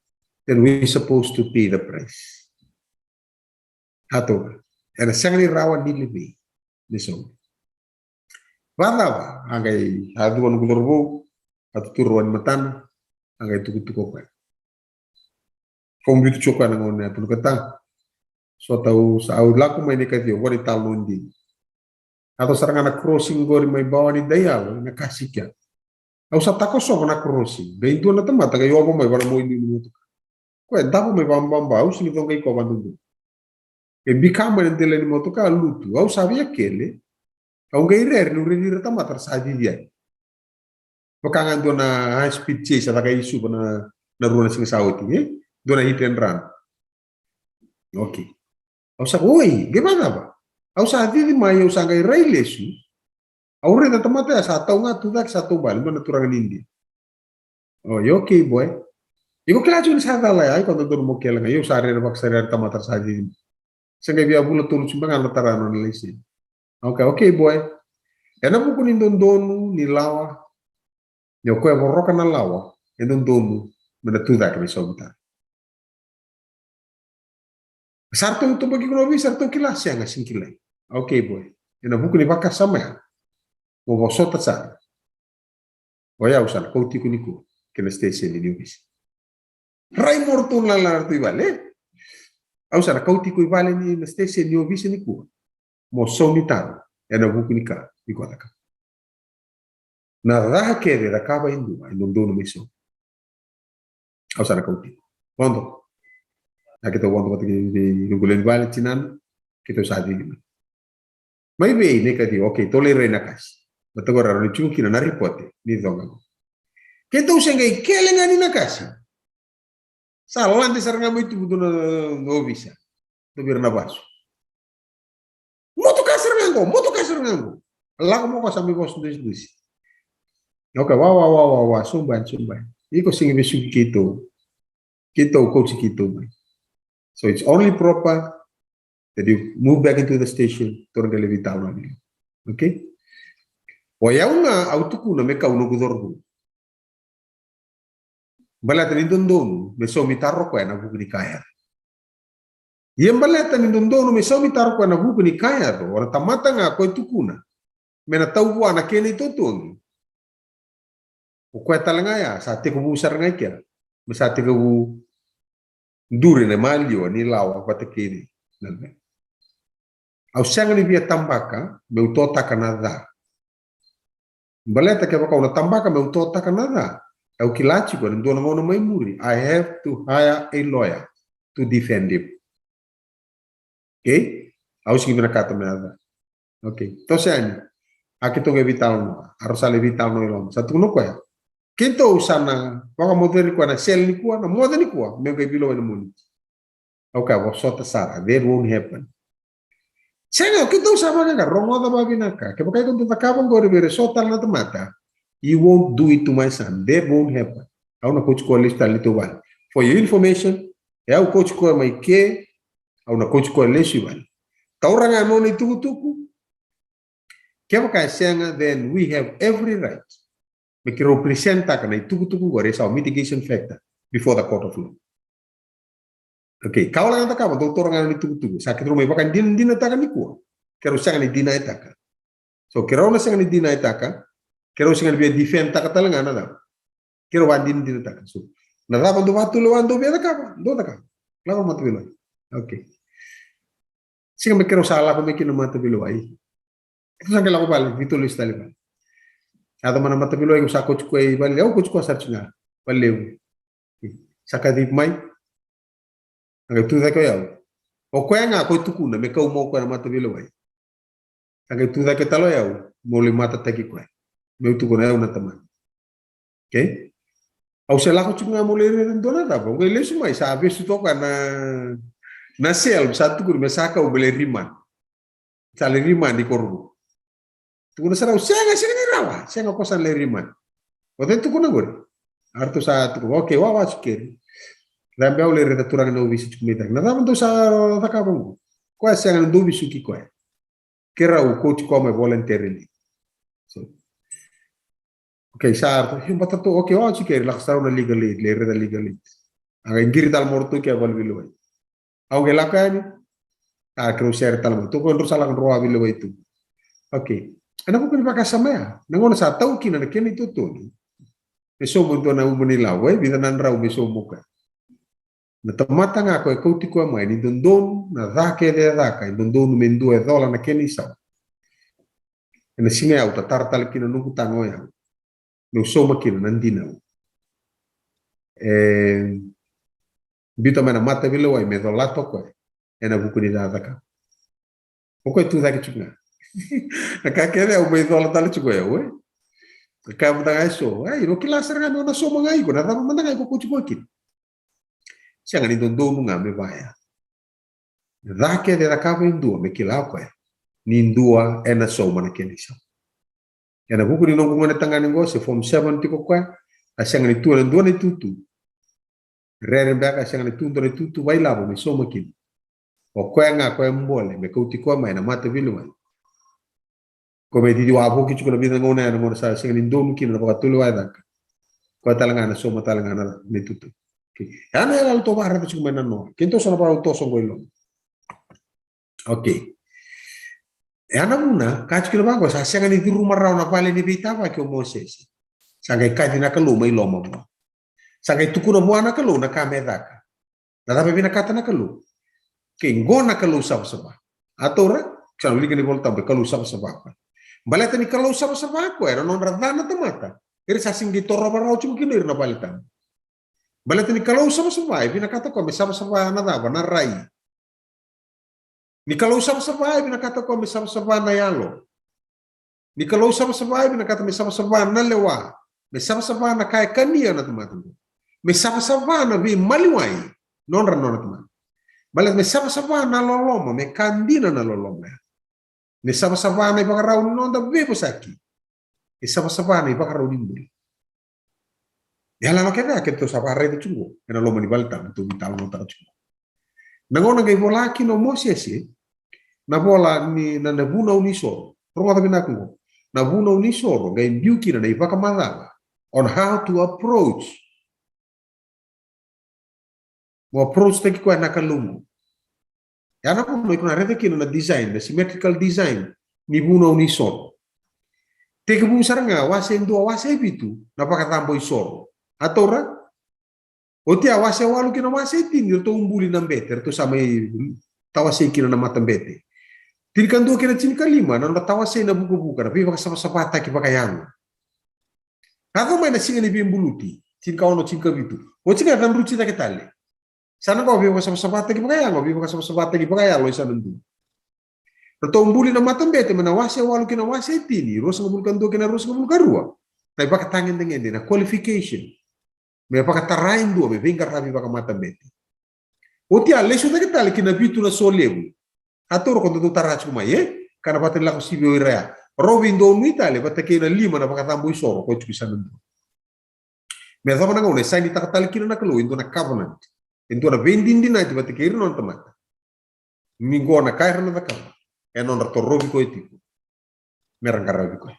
then we supposed to pay the price. A toka. Ena sega ni rawa ni levei. Ni so. Vacava, a qai a cuva noqu cauravou, a tuturu rawa ni matana, a qai tukutuku o koya. Ko biuta tiko o koya na gauna ya, tukuna o koya, ta. So tau sa au lako mai ni kaci au vua ni talo nodi. A to sara ga na crossing qori mai bawa ni daiyalo na kasi kea. Au sa takosova na crossing. Qai dua na tamata qai ova mai vara mo ini ni motoka. Koya davo mai vababa, au sigi coqa i koya vadodonu. E bika mai na dela ni motoka, a lutu. Au sa via kele. Au qai rere, niu rere ira tamata ra sa cici yani. Vaka ga dua na high speed chase a caka i Suva na, na rua na siga sa oti, e? Dua na hit and run. Okay. Au sa, oi, qai vacava? Au sa cici mai, au sa qai rai lesu. Au raica tamata ya sa tau ga tu cake sa taubale, dua na turaga ni Idia. Oi, okay boy. Iko kila tiko ni sa cala ya, iko dodonu mo kele ga, io sa rere vakasarari tamata ra sa cici mai. Sa qai via vula tolu tiko ga na tara nona laiseni. Okay, okay boy. Ena vuku ni dodonu ni lawa, ni o koya voroka na lawa, e dodonu me na tu cake me saumi tara. Sa ratou tubaki iko na ovisa, sa ratou kila, sega, sega ni kilai. Okay boy. Ena vuku ni vakasama ya, mo vosota sara. O yau sa na kauti iko nikua ki na station ni ovisa. Rai mo ratou na lala ratou i vale, e? Au sa na kauti iko i vale ni na station ni ovisa nikua. Mo saumi taro ena vuku ni ka iko a cakava. Na ca kece e cakava e dua e dodonu me saumi. Au sa na kauti iko. Vodo. A keitou vodo vata kei noqu lewe ni vale, tinana, keitou sa cici mai. Mai vei na ikaciwa, okay, tou lai rai na kasi. Baleta qori rawa ni tiko kina na ripote ni coqa qo. Keitou se qai kele ga ni na kasi. Sa lade sara ga mai tubu dua na ovisa. Dua vei ira na vasu. Motoka sara ga qo, motoka sara ga qo. Lako mo ko sa mai vosa dusidusi. Okay, wa, wa, wa, wa, wa, soba yani, soba yani. Iko sega ni vesuki keitou. Keitou kauti keitou mai. So it's only proper that you move back into the station, tou na qai lai veitalanoa. Okay? O yau ga au tukuna me kau noqu cauravou. Baleta ni dodonu me saumi taro o koya ena vuku ni ka e yaco. Ia baleta ni dodonu me saumi taro o koya ena vuku ni ka e yaco, o na tamata ga ko e tukuna me na tau vua na kena itotogi. O koya tale ga ya sa tekivu sara ga i kea, me sa tekivu duri na maliwa ni lawa vata kei na. Au sega ni via tabaka meu totaka na ca. Baleta kevaka au na tabaka meu totaka na ca, au kila tiko ena dua na gauna mai muri, I have to hire a lawyer to defend him. Okay? Au sega ni vinakata me a ca. Okay. Toso yani. A keitou qai veitalanoa. A rau sa lai veitalanoa i loma. Sa tukuna o koya, keitou sa na vakamoceri koya na sele nikua, na moce nikua, me qai veilewai na Moniti. Okay, vosota sara. That won't happen. Sega, o keitou sa vaqaqa, rogoca vavinaka. Kevaka iko dau cakava qori vei ira eso tale na tamata, you won't do it to my son. That won't happen. Au na kauti koya lesu tale i tou vale. For your information, e au kauti koya mai ke, au na kauti koya lesu i vale. Taura ga nona itukutuku. Kevaka e sega, then we have every right me keirau presentaka na itukutuku qori as our mitigation factor before the court of law. Okay, ka wale ga na cakava, dou taura ga na itukutuku. Sa keirau mai vakadinadinataka nikua. Keirau sega ni dinaitaka. So keirau na sega ni dinaitaka, keirau sega ni via defendtaka tale ga na cava. Keirau vakadinadinataka. So na cava dou vakatulewa dou via cakava, dou cakava. Lako na mataveilewai. Okay. Sega me keirau sa lako mai kina na mataveilewai. Keitou sa qai lako vale, keitou lesu tale i vale. Yaco mai na mataveilewai, au sa kauti koya i vale, au kauti koya sara tiko ga. Valelevu. Sa kacivi mai. A qai tu cake o yau. O koya ga ko tukuna me kau mai o koya na mataveilewai. A qai tu cake tale o yau meu lai matataki koya. Meu tukuna o yau na tamana. Okay? Au se lako tiko ga meu lai raica dua na cava. Au qai lesu mai, sa vesu toka na, na cell, sa tukuni me sa kau me lai remand. Sa lai remand i Korovou. Tukuna sara au, sega, sega ni rawa, sega, ko sa na lai remand. O cei tukuna qori? A ratou sa tukuna, okay, wawa tiko keri. Cabe au lai raica turaga na ovisa tiko mai cake. Na cava dou sa cakava oqo? Koya sega ni dou vesuki koya. Keirau kauti koya mai voluntarily. So, okay, sa, e, bata tu, okay, o, tiko, e, lako sara na legal aid, lai raica legal aid. A qai qiri tale mai o ratou ke vale ni veilewai. Au qai lako yani. A, keirau sere tale mai. Toka, drau sa lako drau a veilewai tu. Okay. Ena vuku ni vakasama ya. Na gauna sa tau kina na kena itotogi. Me sauma e dua na uma ni lavo, e vica na drau me sauma o koya. Na tamata ga koya e kauti koya mai, ni dodonu na ca kece e caka, e dodonu me dua e cola na kena isau. Ena siga ya au tatara tale kina noqu taga o yau. Meu sauma kina na dinau. E biuta mai na mataveilewai me colata o koya ena vuku ni ca e cakava. O koya tu cake tiko ga. Na ka kece au mai cola tale tiko o yau, e. Na ka mada ga e so, ai, o kila sara ga meu na sauma ga iko, na cava mada ga iko kauti koya kina. Sega ni dodonu ga me vaya. Ca kece e cakava e dua me kila o koya ni dua ena sauma na kena isau. Ena vuku ni noqu gone tagane qo, se form seven tiko o koya, a sega ni tu ena dua na itutu. Rere beka, a sega ni tu dua na itutu vakailavo me sauma kina. O koya ga koya e bole me kauti koya mai na mataveilewai. Ko me cici wavoki tiko na vica na gauna ya, na gauna sa sega ni donu kina na vakatulewa e caka. Koya tale ga na sauma tale ga na, na itutu. Okay. Ya na yalayala tou vakaraica tiko mai na noa. Keitou sa na vakarau toso qo i loma. Okay. E ya na vuna, ka tiko kina vaqo, sa sega ni curuma rawa na vale ni veitavaki o Mosese. Sa qai kaci na Kalou mai loma vua. Sa qai tukuna vua na Kalou na ka me caka. Na cava e vinakata na Kalou? Kei qo na Kalou savasava. A taura, sa na wilika ni Vola Tabu e Kalou savasava koya. Baleta ni Kalou savasava koya, era nodra ca na tamata. Era sa sega ni torova rawa tiko kina ira na vale tabu. Baleta ni Kalou savasava, e vinakata koya me savasava na cava, na rai. Ni Kalou savasava, e vinakata koya me savasava na yalo. Ni Kalou savasava, e vinakata me savasava na lewa. Me savasava na ka e kania na tamata. Me savasava na veimaliwai nodra nona tamata. Baleta me savasava na loloma, me ka dina na loloma. Me savasava na ivakarau ni noda veivosaki. E savasava na ivakarau ni bula. E yalayala kece ya keitou sa vakaraica tiko qo ena loma ni vale tabu tou veitalanoataka tiko qo. Na gauna qai vola kina o Mosese na vola ni, na, na vunau ni soro. Rogoca vinaka qo. Na vunau ni soro qai biu kina na ivakamacala on how to approach. Mo approach taki koya na Kalou. Ya na vuna iko na raica kina na design, na symmetrical design ni vunau ni soro. Tekivu sara ga wase dua, wase vitu na vakacabo isoro. A taura? Oti ya wase walu kina wase tini, ratou buli na bete, ratou sa mai tawasei kina na matabete. Tinikadua kina tinikalima, na nodra tawasei na vukavuka, na veivakasavasavataki vakayago. Yaco mai na siga ni veibuluti, tinikaono, tinikavitu. Oti ga e cadruti cake tale. Sa na qo veivakasavasavataki vakayago, veivakasavasavataki vakayalo e sa na dua. Ratou buli na matabete mai na wase walu kina wase tini, ruasagavulu ka dua kina ruasagavulu ka rua. Na ivakatagedegede, na qualification. Me vakatara e dua me veiqaravi vakamatabete. Oti ya lesu cake tale kina vitu na so levu. A taura ko dodou tara tiko mai, e? Ka na vata ni lako sivi o ira ya. Rau veidonui tale vata kei na lima na vakacabo isoro ko tiko i sa na dua. Me yacova na gauna e sainitaka tale kina na Kalou e dua na covenant. E dua na veidinadinati vata kei ira na nona tamata. Ni qo na ka era na cakava, e nodra torovi koya tiko. Me ra qaravi koya.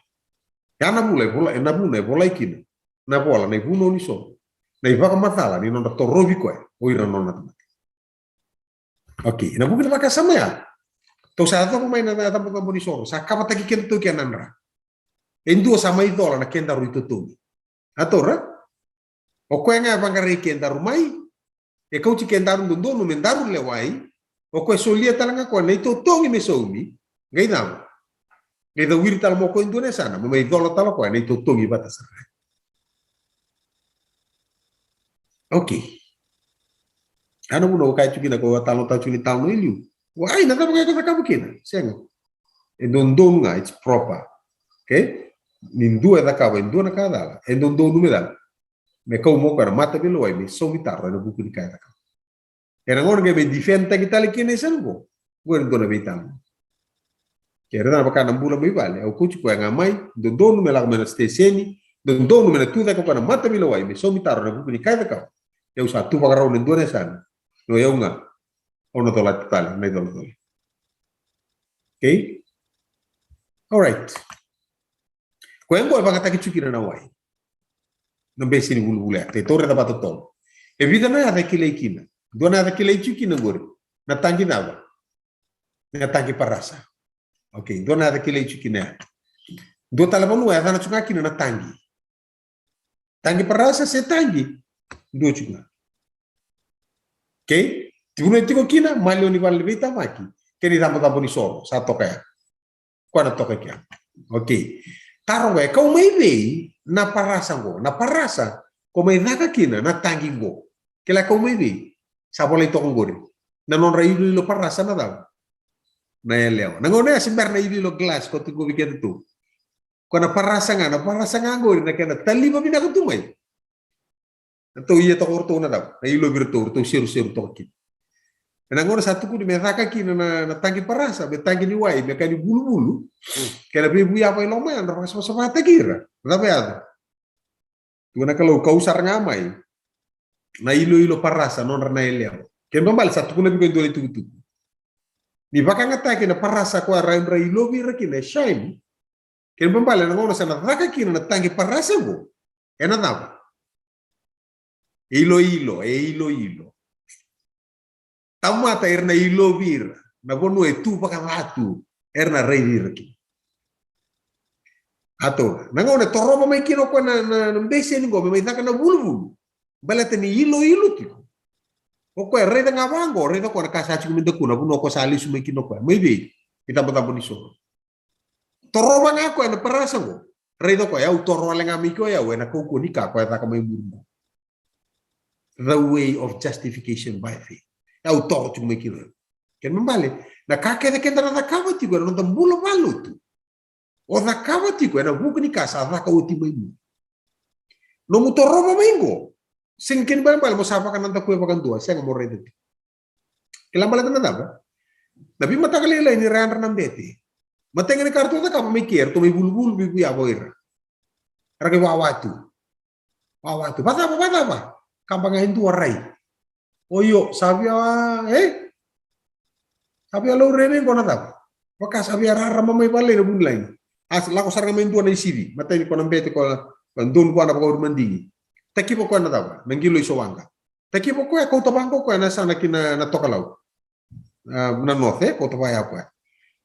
Ya na vula e vola, e na vuna e volai kina na vola na ivunau ni soro. Na ivakamacala ni nodra torovi koya o ira na nona tamata. Okay, ena vuku ni vakasama ya. Tou sa yacova mai na, na cabocabo ni soro, sa kavataki kedatou kina na dra. E dua sa mai cola na kedaru itotogi. A taura? O koya ga e vaqarai kedaru mai, e kauti kedaru dodonu me daru lewai, o koya e solia tale ga koya na itotogi me saumi, qai cava? Qai cawiri tale mai o koya e dua na yasana, me mai cola tale o koya na itotogi vata sara. Okay. A na vuna au kaya tiko kina ko a talanoataka tiko ni talanoa i liu. Wai, na cava ga iko cakava kina? Sega. E dodonu ga, it's proper. Okay? Ni dua e cakava e dua na ka cala, e dodonu me cala. Me kau mai o koya na mataveilewai me saumi taro ena vuku ni ka e cakava. Ena gauna qai me defend taki tale kina e sa na qo. Qo e dua na veitalanoa. Ke raica na vaka na bula mai vale, au kauti koya ga mai, dodonu me lako mai na siteseni, dodonu me na tu cake o koya na mataveilewai me saumi taro ena vuku ni ka e cakava. Au sa tu vakarau na dua na yasana. No, au ga. Au na colata tale na icolacola. Okay? All right. Koya qo e vakayagataki tiko kina na wai. Na bese ni vulavula ya. Keitou raica vakatotolo. E vica na yaca e kilai kina. Dua na yaca kilai tiko kina qori. Na taqi cava? Na taqi parasa. Okay, dua na yaca kilai tiko kina ya. Dua tale vanua e yacana tiko ga kina na taqi. Taqi parasa se taqi. Dua tiko ga. Okay? Tukuna tiko kina, maliwa ni vale ni veitavaki. Kei na icabocabo ni soro. Sa toka ya. Koya na toka kea. Okay. Taro qo, e kau mai vei na parasa qo? Na parasa ko mai caka kina na taqi qo. Kila e kau mai vei? Sa volai toka qori. Na nodra iloilo parasa na cava? Na yalewa. Na gauna ya se bera na iloilo glass ko tiko vei kedatou. Ko na parasa ga, na parasa ga qori na kena taliva vinaka tu mai. Ratou ia toka o ratou na cava? Na ilovi iratou, ratou seruseru toka kina. Ena gauna sa tukuni me caka kina na, na taqi parasa, me taqi ni wai, me ka ni vuluvulu. Kena veivuyava i loma ya, ra vakasavasavataki ira. Cava yaco? Tukuna na Kalou, kau sara ga mai na iloilo parasa, nodra na yalewa. Kena ibalebale sa tukuna vei koya e dua na itukutuku. Ni vakayagataki na parasa koya ra, ra ilovi ira kina, e shine. Kena ibalebale na gauna sa na caka kina na taqi parasa qo, ena cava? Iloilo, e iloilo. Tamata era na ilovi ira, na vanua e tu vakaca tu, era na raici ira kina. Ato, na gauna e torova mai kina o koya na, na, na beseni qo, me mai caka na vuluvulu. Baleta ni iloilo tiko. O koya, raica ga vaqo, raica o koya na ka sa tiko me dakuna, vanua o koya sa lesu mai kina o koya. Mai vei? Icabocabo ni soro. Torova ga koya na parasa qo. Raica o koya, au toro wale ga mai kina o yau ena kaukauwa ni ka koya caka mai muri qo. The way of justification by faith. Au toro tiko mai kina o yau. Kena ibalebale, na ka kece keda na cakava tiko ena noda bula valotu, o cakava tiko ena vuku ni ka sa caka oti mai muri. Nomu torova mai qo, sega, kena ibalebale mo sa vakanadakuya vakadua, sega, mo raica tiko. Kila baleta na cava? Na veimataka lailai ni ra yadra na bete. Matai ga ni ka ratou cakava mai ke, ratou mai vuluvulu, veivuyava o ira. Ra qai wawa tu. Wawa tu. Vacava, vacava? Kaba ga e dua rai. Oio, sa via, e? Sa via laurai mai qo na cava? Vaka sa via rarama mai vale na vunilagi. A sa lako sara ga mai dua na isivi. Matai ni ko na bete ko, ko donu vua na vakauri madigi. Takiva koya na cava? Na qilo i sowaqa. Takiva koya, kauta vaqo koya na yasana ki na, na tokalau. A, na north, e, kauta vaya koya.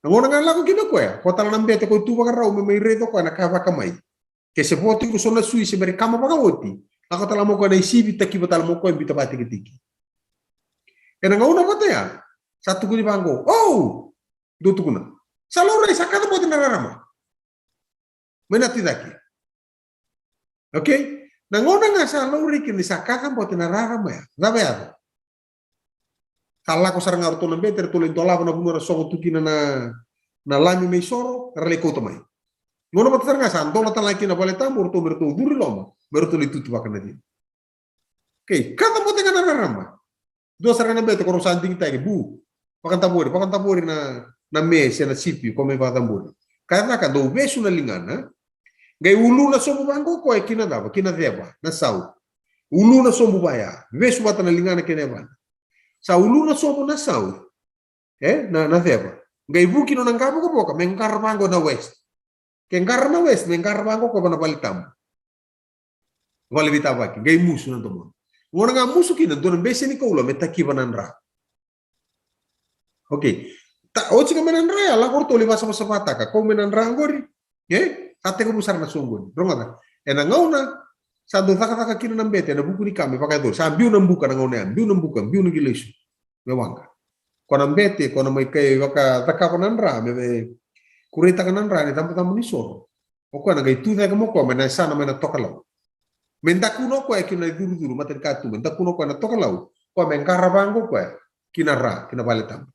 Na gauna ga lako kina koya, ko tala na bete ko tu vakarau me mai raica koya na ka vaka mai. Ke se vo tiko so na sui se bera ni kama vakaoti, lako tala mo koya na isivi, takiva tala mo koya, biuta vakatikitiki. Ena gauna vata ya, sa tukuni vaqo, o! Dou tukuna. Sa laurai, sa kacabote na rarama. Mai na tucake. Okay? Na gauna ga sa laurai kina ni sa kacabote na rarama ya. Cava yaco? Sa lako sara ga o ratou na bete, ratou lai dolava na vanua ra sogo tu kina na, na lami me isoro, ra lai kauta mai. Gauna vata sara ga sa dola tale ga kina vale tabu, o ratou me ratou curu i loma, me ratou lai tutu vaka na cina. Okay, kacabote ga na rarama. Dua sara ga na bete ko rau sa digitaki, bu. Vakadavori, vakadavori na, na me se na sipi ko mai vakadavori. Ka caka, dau vesu na ligana. Qai uluna sobu vaqo koya ki na cava, ki na ceva, na south. Uluna sobu vaya, vesu vata na ligana kei na yavana. Sa uluna sobu na south, e, na, na ceva. Qai vuki nona qavokavoka me qara vaqo na west. Ke qara na west, me qara vaqo koya va na vale tabu. Vale veitavaki, qai musu na domona. Gauna ga musu kina, dua na bese ni koula me takiva na dra. Okay. Ta, oti ga mai na dra ya, lako o ratou lai vakasavasavataka, kau mai na dra qori. E? Sa tekivu sara na soqoni. Rogoca. Ena gauna sa dau cakacaka kina na bete ena vuku ni ka me vakayacori. Sa biu na buka na gauna ya, biu na buka, biu na qilaisu. Me waqa. Ko na bete, ko na mai kai vakacakava na dra, me, me kureitaka na dra ni cabocabo ni soro. O koya na qai tu cake mo koya mai na yasana mai na tokalau. Me dakuna o koya ki na icurucuru, mata ni katuba, me dakuna o koya na tokalau, koya me qara vaqo koya ki na ra, ki na vale tabu.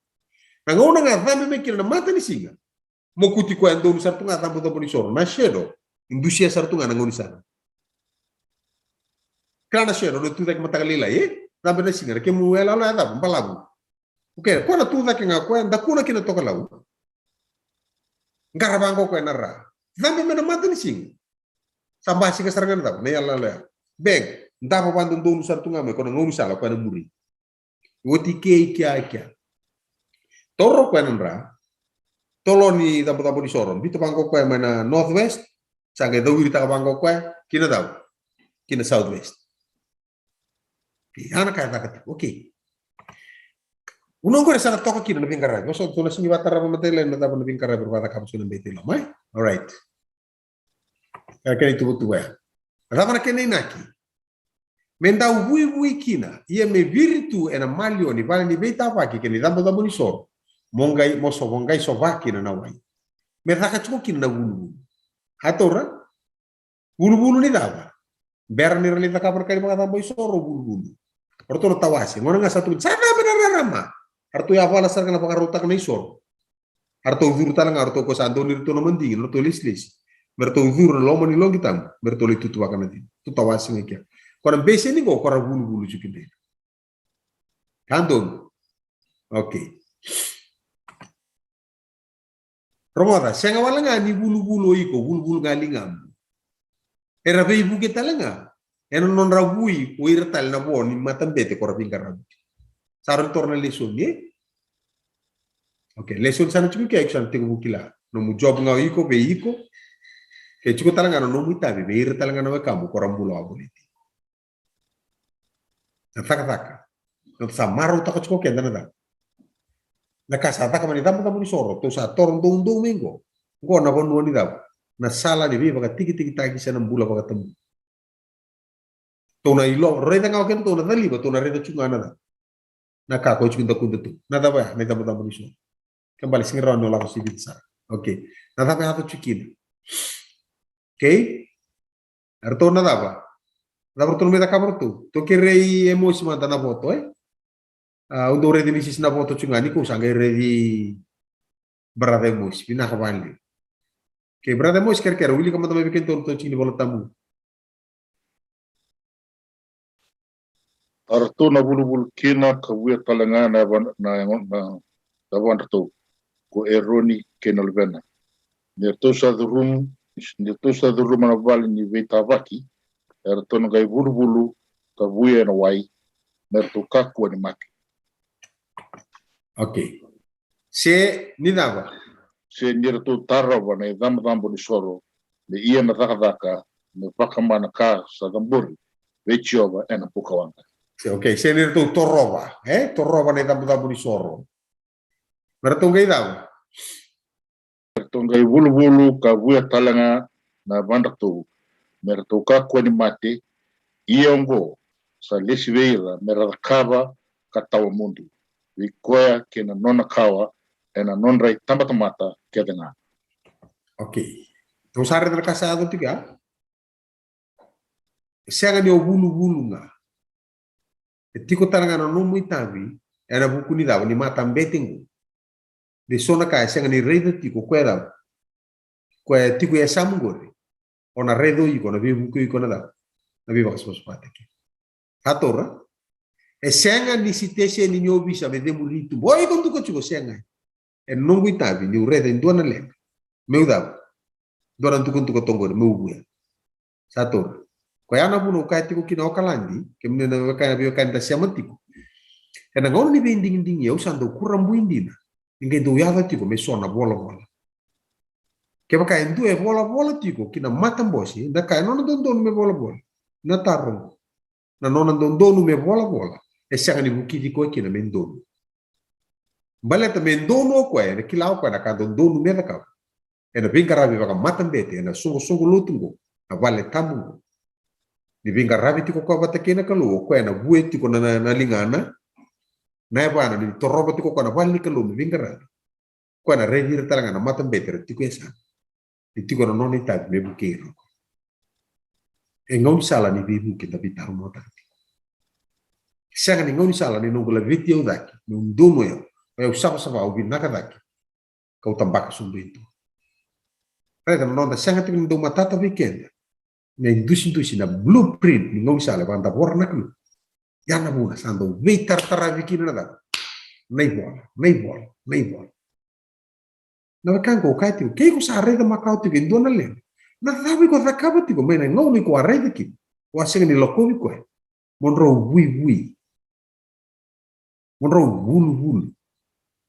Na gauna ga cabe mai kina na mata ni siga, mokuti koya e donu sara tu ga cabocabo ni soro, na shadow, e dusia sara tu ga na gaunisala. Kila na shadow, na tu cake mataka lailai, e? Cabe na siga, na kemu yaloyalo ya cava, balavu. Okay, koya na tu cake ga koya, dakuna ki na tokalau. Qara vaqo koya na ra. Cabe mai na mata ni siga. Sa basika sara ga na cava, na yaloyalo ya. Beg. Davo vadodonu sara tu ga mai ko na gaunisala ko ya na muri. Oti kei kea kea. Toro ko ya na dra. Tolo ni cabocabo ni soro. Bita vaqo ko ya mai na northwest. Sa qai cauiritaka vaqo ko ya ki na cau. Ki na southwest. Okay, ana ka ya caka tiko. Okay. Una qori sa na toka kina na veiqaravi. Oso tu na sigi vatarava matele na cava na veiqaravi ra vacakava tu na bete loma. All right. Ka kena ituvatuva ya. Na cava na kena inaki? Me dau vuivui kina, ia me viri tu ena maliwa ni vale ni veitavaki kei na icabocabo ni soro. Mo qai, mo so, mo qai sova kina na wai. Me caka tiko kina na vuluvulu. A taura? Vuluvulu ni cava? Bera ni ra lai cakava na ka ni vakacabo isoro vuluvulu. O ratou na tawase. Gona ga sa tukuni, sa cabe na rarama. A ratou yavala sara ga na vakarautaka na isoro. A ratou curu tale ga, a ratou ko sa dau ni ratou na madigi, na ratou lesilesi. Me ratou curu na loma ni loqi tabu, me ratou lai tutuvaka na cina. Tu tawase ga kea. Ko na bese ni qo, ko ra vuluvulu tiko kina. Ka donu. Okay. Rogoca, sega wale ga ni vuluvulu o iko, vuluvulu ga ligamu. Era veivuke tale ga. Ena nodra vui o ira tale na vo ni matabete ko ra veiqaravi. Sa rau toro na lesoni, e? Okay, lesoni sa na tiko kea, iko sa na tekivu kila. Nomu job ga o iko, vei iko. Ke tiko tale ga na nomu itavi, vei ira tale ga na wekamu ko ra bula wavoliti. Na cakacaka. Na sa marautaka tiko keda na caka. Na ka sa caka mai ni cabocabo ni soro, tou sa toro doudou mai qo. Qo na vanua ni cava? Na sala ni veivakatikitikitaki se na bula vakatabu. Tou na ilo, raica ga o keda tou na caliva, tou na raica tiko ga na cava? Na ka ko tiko dakuda tou. Na cava ya, na cabocabo ni soro. Ke bale sega rawa ni o lako sivita sara. Okay. Na cava ya ko tiko kina. Okay? Eratou na cava? Cava ratou na mai cakava ratou? Tou kerei Emosi mada na voto, e? A, au dau raici ni sisi na voto tiko ga, ni kou sa qai raici brother Emosi, vinaka vale. Okay, brother Emosi, kerekere, wilika mada mai vei kedatou na tiko ni Vola Tabu. A ratou na vuluvulu kina ka vuya tale ga na, na, na, na yavadratou ko Eroni kei na luvena. Ni ratou sa curumu, ni ratou sa curuma na vale ni veitavaki, e ratou na qai vuluvulu ka vuya ena wai, me ratou kakua ni mate. Okay. Se ni cava? Se ni ratou tarova na icabocabo ni soro, me ia na cakacaka, me vakama na ka sa cabori vei Jiova ena buka waqa. Se, okay, se ni ratou torova, e? Torova na icabocabo ni soro. Me ratou qai cava? Me ratou qai vuluvulu ka vuya tale ga na yavadratou, me ratou kakua ni mate, ia oqo sa lesi vei ira me ra cakava ka tawa mudu vei koya kei na nona kawa ena nodra itabatamata kece ga. Okay. Tou sa raica na ka sa yaco tiko ya? E sega ni o vuluvulu ga. E tiko tale ga na nomu itavi ena vuku ni cava? Ni matabete qo. De so na ka e sega ni raica tiko koya cava? Koya tiko e yasamu qori. O na raica o iko na veivuke o iko na cava? Na veivakasavasavataki. Ka taura? E sega ni siteseni ni ovisa me cemuri tubu. O iko duka tiko, sega. E noqu itavi niu raica e dua na leqa. Meu cava? Dua na dukaduka toqori meu vuya. Sa taura. Koya na vuna au kaya tiko kina Okaladi, kemuni na veiwekani, veiwekani da sema tiko. Ena gauna ni veidigidigi au sa dau kurabui dina. Ni qai dau yaco tiko me so na volavola. Kevaka e dua e volavola tiko ki na matabose, da kaya e nona dodonu me volavola. Na taro qo. Na nona dodonu me volavola, e sega ni vukici koya kina me donu. Baleta me donu o koya, ena kila o koya na ka dodonu me cakava. Ena veiqaravi vakamatabete ena soqosoqo lotu qo, na vale tabu qo. Ni veiqaravi tiko koya vata kei na Kalou, o koya ena vuya tiko na, na, na ligana, na yavana ni torova tiko koya na vale ni Kalou me veiqaravi. Koya na raici ira tale ga na matabete era tiko e yasamu. Ni tiko na nona itavi me vukei ira. E gaunisala ni veivuke da veitaromaotaka tiko. Sega ni gaunisala ni noqu laveti au cake, meu donu au, o yau savasava, au vinaka cake. Kau tabaka sobu e dua. Raica na noda sega tiko ni dau matata vei keda. Na idusidusi, na blueprint ni gaunisala e vakadavora na Kalou. Ya na vuna sa dau veitarataravi kina na cava? Na ivola, na ivola, na ivola. Na wekaqu, au kaya tiko, ke iko sa raica makawa tiko e dua na leqa, na cava iko cakava tiko mai na gauna iko a raica kina, o a sega ni lakovi koya? mo drau vuivui, mo drau vuluvulu,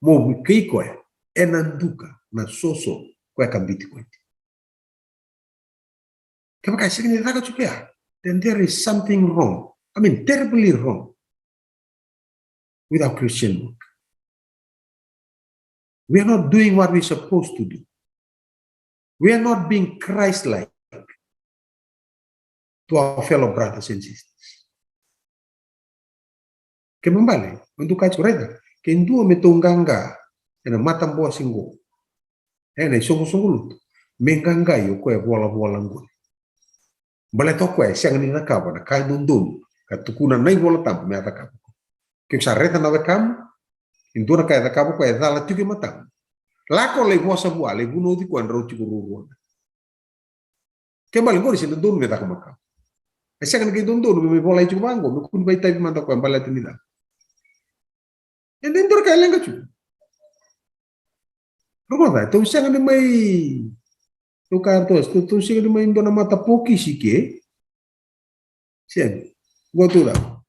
mo vukei koya ena duka na soso koya ka biuti koya. Kevaka e sega ni caka tiko ya, then there is something wrong. I mean, terribly wrong with our Christian walk. We are not doing what we're supposed to do. We are not being Christ-like to our fellow brothers and sisters. Ke mabale, o dou kaya tiko, raica, ke dua me tou qaqa ena matabose qo, ena isoqosoqo lotu, me qaqai o koya e volavola qori. Baleta o koya e sega ni cakava na ka e dodonu ka tukuna na iVola Tabu me a cakava. Ke o sa raica na wekamu, e dua na ka e cakava o koya e cala tiko e matamu, lako lai vosa vua, lai vunauci koya, drau tiko ruarua. Ke bale qori se dodonu me caka makawa. E sega ni qai dodonu me mai volai tiko vaqo, me kua ni vakaitavi mada o koya baleta ni cava. E dai dua na ka e leqa tiko. Rogoca, tou sega ni mai, tou kaya ratou, tou, tou sega ni mai dua na mata pokisi ke. Sega. Qo tou cava.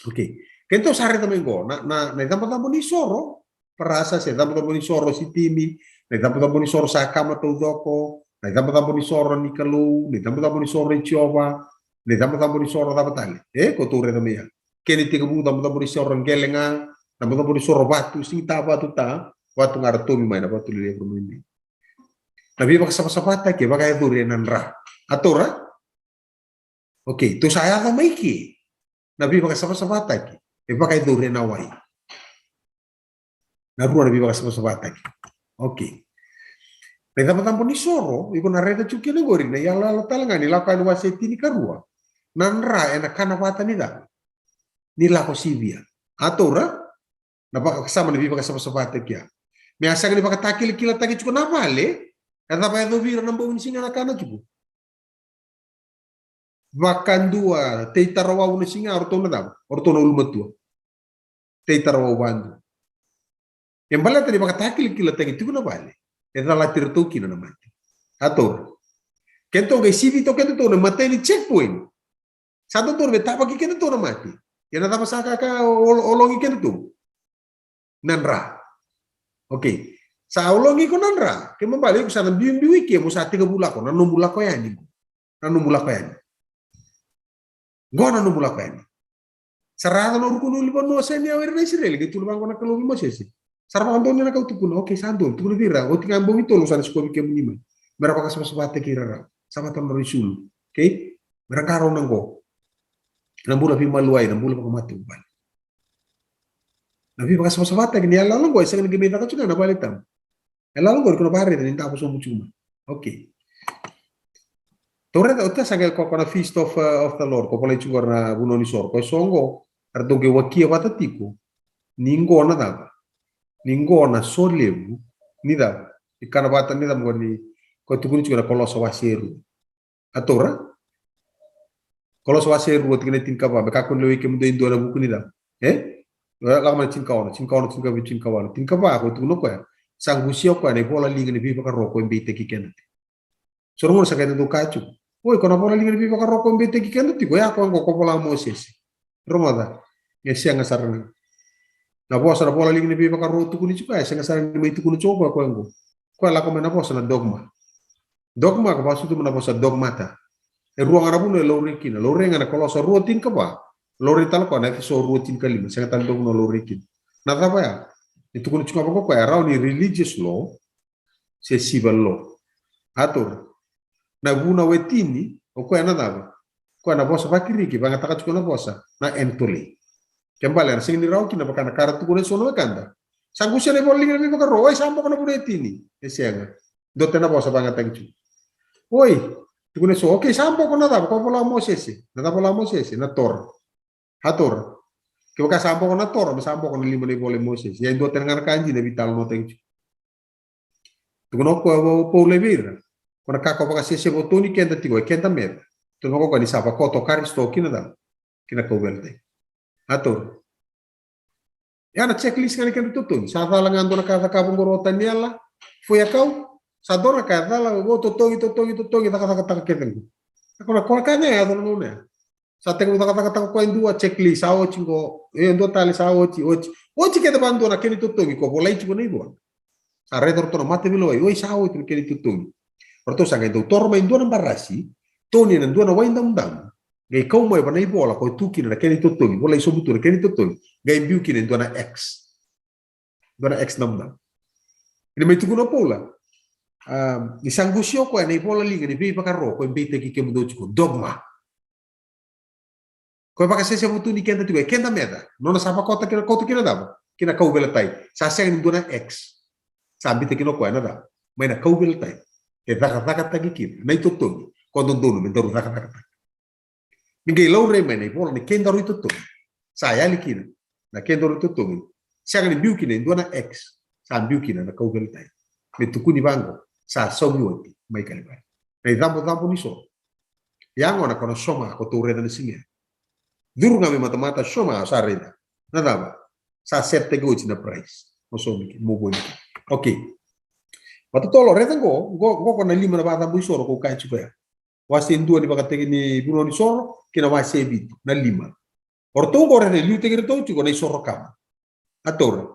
Okay. Ke tou sa raica mai qo, na, na, na icabocabo ni soro Parasa, se icabocabo ni soro Sitimi, na icabocabo ni soro Sakama taucoko, na icabocabo ni soro ni Kalou, na icabocabo ni soro i Jiova, na icabocabo ni soro cava tale. E, ko tou raica mai ya. Kena itekivu, icabocabo ni soro Qele ga, icabocabo ni soro Vatu, sega ni ta Vatu ta, Vatu ga ra tomi mai na Vatu lelevu mai. Na veivakasavasavataki e vakayacori ena dra. A taura? Okay, tou sa yaco mai ke na veivakasavasavataki e vakayacori ena wai. Na rua na veivakasavasavataki. Okay. Na icabocabo ni soro, iko na raica tiko kina qori, na iyaloyalo tale ga ni Lako Yani wase tinikarua. Na dra ena kana vata ni cava? Ni lako sivia. A taura? Na vakasama ni veivakasavasavataki ya. Me a sega ni vakatakilakilataki tiko na vale, e cava e yacovi ira na bogi ni siga na kana tiko? Vakadua, tei tarawau na siga, o ratou na cava? O ratou na ulumatua. Tei tarawau vakadua. E baleta ni vakatakilakilataki tiko na vale, e calati iratou kina na mate. A taura. Kedatou qai sivi toka kedatou na matai ni checkpoint. Sa dodonu me tavaki kedatou na mate. Ia na cava sa ka, ka o, ologi kedatou? Na dra. Okay. Sa ologi iko na dra. Ke mabale iko sa na biubiu i ke mo sa tekivu lako, na nomu lako yani. Na nomu lako yani. Qo na nomu lako yani. Sa ra yaco na ruku ni ulunivanua se ni o ira na Isireli, qai tukuna vaqo na Kalou vei Mosese. Sa ra vakadonui na ka au tukuna, okay, sa donu, tukuna vei ira, oti ga bogi tolu sa na sikovi kemuni mai. Me ra vakasavasavataki ira rawa. Sa vata na nodra isulu. Okay? Me ra qarauna qo. Na bula veimaliwai, na bula vakamatavuvale. Na veivakasavasavataki ni iyaloyalo qo, e sega ni qai mai caka tiko ga na vale tabu. E lalo qori ko na vakaraica ni davo sobu tiko mai. Okay. Tou raica, oti sa qai ko, ko na Feast of, uh, of the Lord, ko volai tiko qori na vunau ni soro. Ko e so qo, eratou qai wakia vata tiko. Ni qo na cava? Ni qo na so levu. Ni cava? Ni kana vata ni cava qo ni, ko tukuni tiko na Kolosa wase rua. A taura? Kolosa wase rua tikina tinikava, me kakua ni lewai kemudou e dua ena vuku ni cava? E? Lako mai na tinikaono, tinikaono, tinikavitu, tinikawalu. Tinikava, ko tukuna o koya. Sa qusia o koya na ivola liga ni veivakaro ko e beitaki keda tiko. So na gauna sa qai dau kaya tiko, oi, ko na vola liga ni veivakaro ko e beitaki keda tiko, ya ko qo ko vola Mosese. Rogoca, e sega sara ga. Na vosa na vola liga ni veivakaro tukuni tiko, e sega sara ni mai tukuna tiko o koya ko qo. Koya lako mai na vosa na dogma. Dogma ka vakasucu mai na vosa dogmata. E rua ga na vanua e laurai kina. Laurai ga na Kolosa rua tinikava. Laurai tale koya na Efeso rua tinikalima. Sega tale dua vanua laurai kina. Na cava ya? E tukuna tiko ga vaka o koya e rawa ni religious law se civil law. A taura. Na vunau e tini, o koya na cava? Koya na vosa vaKiriki, vagataka tiko na vosa na entole. Ke bale, era sega ni rawa kina vaka na ka ra tukuna e so na wekada. Sa qusia na ivola liga ni veivakaro, oi, sa boko na vunau e tini. E sega. Dua tale na vosa vagataki tiko. Oi, tukuna e so, okay, sa boko na cava? Ko vola Mosese. Na cava vola Mosese? Na Tora. A taura. Kevaka sa boko na Tora, me sa boko na lima na ivola i Mosese. Ia e dua tale ga na ka dina e veitalanoataki tiko. Tukuna o koya o Paula vei ira. Ko na ka ko vakaseseva totoni keda tiko, e keda meca. Tukuna o koya ni sa vakoto o Karisito ki na cava? Ki na kauveilatai. A taura. Ia na checklist ga ni keda totoni. Sa cala ga dua na ka cakava qori o Taniela. Foia kau. Sa dua na ka e cala qo totogi, totogi, totogi, cakacakataka kece qo. Sa ko na kola ka ga e yaco na gauna ya. Sa tekivu cakacakataka o koya e dua, checklist, sa oti qo, e dua tale, sa oti, oti. Oti kece vakadua na kena itotogi ko volai tiko na ivola. Sa raica o ratou na mataveilewai, oi, sa oti na kena itotogi. O ratou sa qai dau toro mai e dua na barasi, toni ena dua na wai damudamu, qai kau mai va na ivola ko tu kina na kena itotogi, volai sobu tu na kena itotogi, qai biu kina e dua na X. Dua na X damudamu. Ni mai tukuna o Paula, a, ni sa qusi o koya na ivola liga ni veivakaro ko e beitaki kemudou tiko, dogma. Ko e vakasesevu tu ni keda tiko, e keda meca. Nona sa vakota kina, koto kina cava? Kina kauveilatai. Sa sega ni dua na X. Sa biuta kina o koya na cava? Mai na kauveilatai. E cakacakataki kina na itotogi ko dodonu me daru cakacakataka. Ni qai laurai mai na ivola ni kedaru itotogi. Sa yali kina na kedaru itotogi. Sega ni biu kina e dua na X. Sa biu kina na kauveilatai. Me tukuni vaqo, sa saumi oti mai Kalivari. Na icabocabo ni soro. Ia gona ko na soma ko tou raica na siga. Curu ga me matamata, soma, sa raica. Na cava? Sa set-taki oti na price. Mo saumi kina, mo voli kina. Okay. Vakatotolo, raica qo, qo, qo ko na lima na vakacabo isoro ko kaya tiko ya. Wase dua ni Vakatekivu, ni Vunau ni Soro, kei na wase vitu, na lima. O ratou qo raica e liutaki iratou tiko na isoro kama. A taura.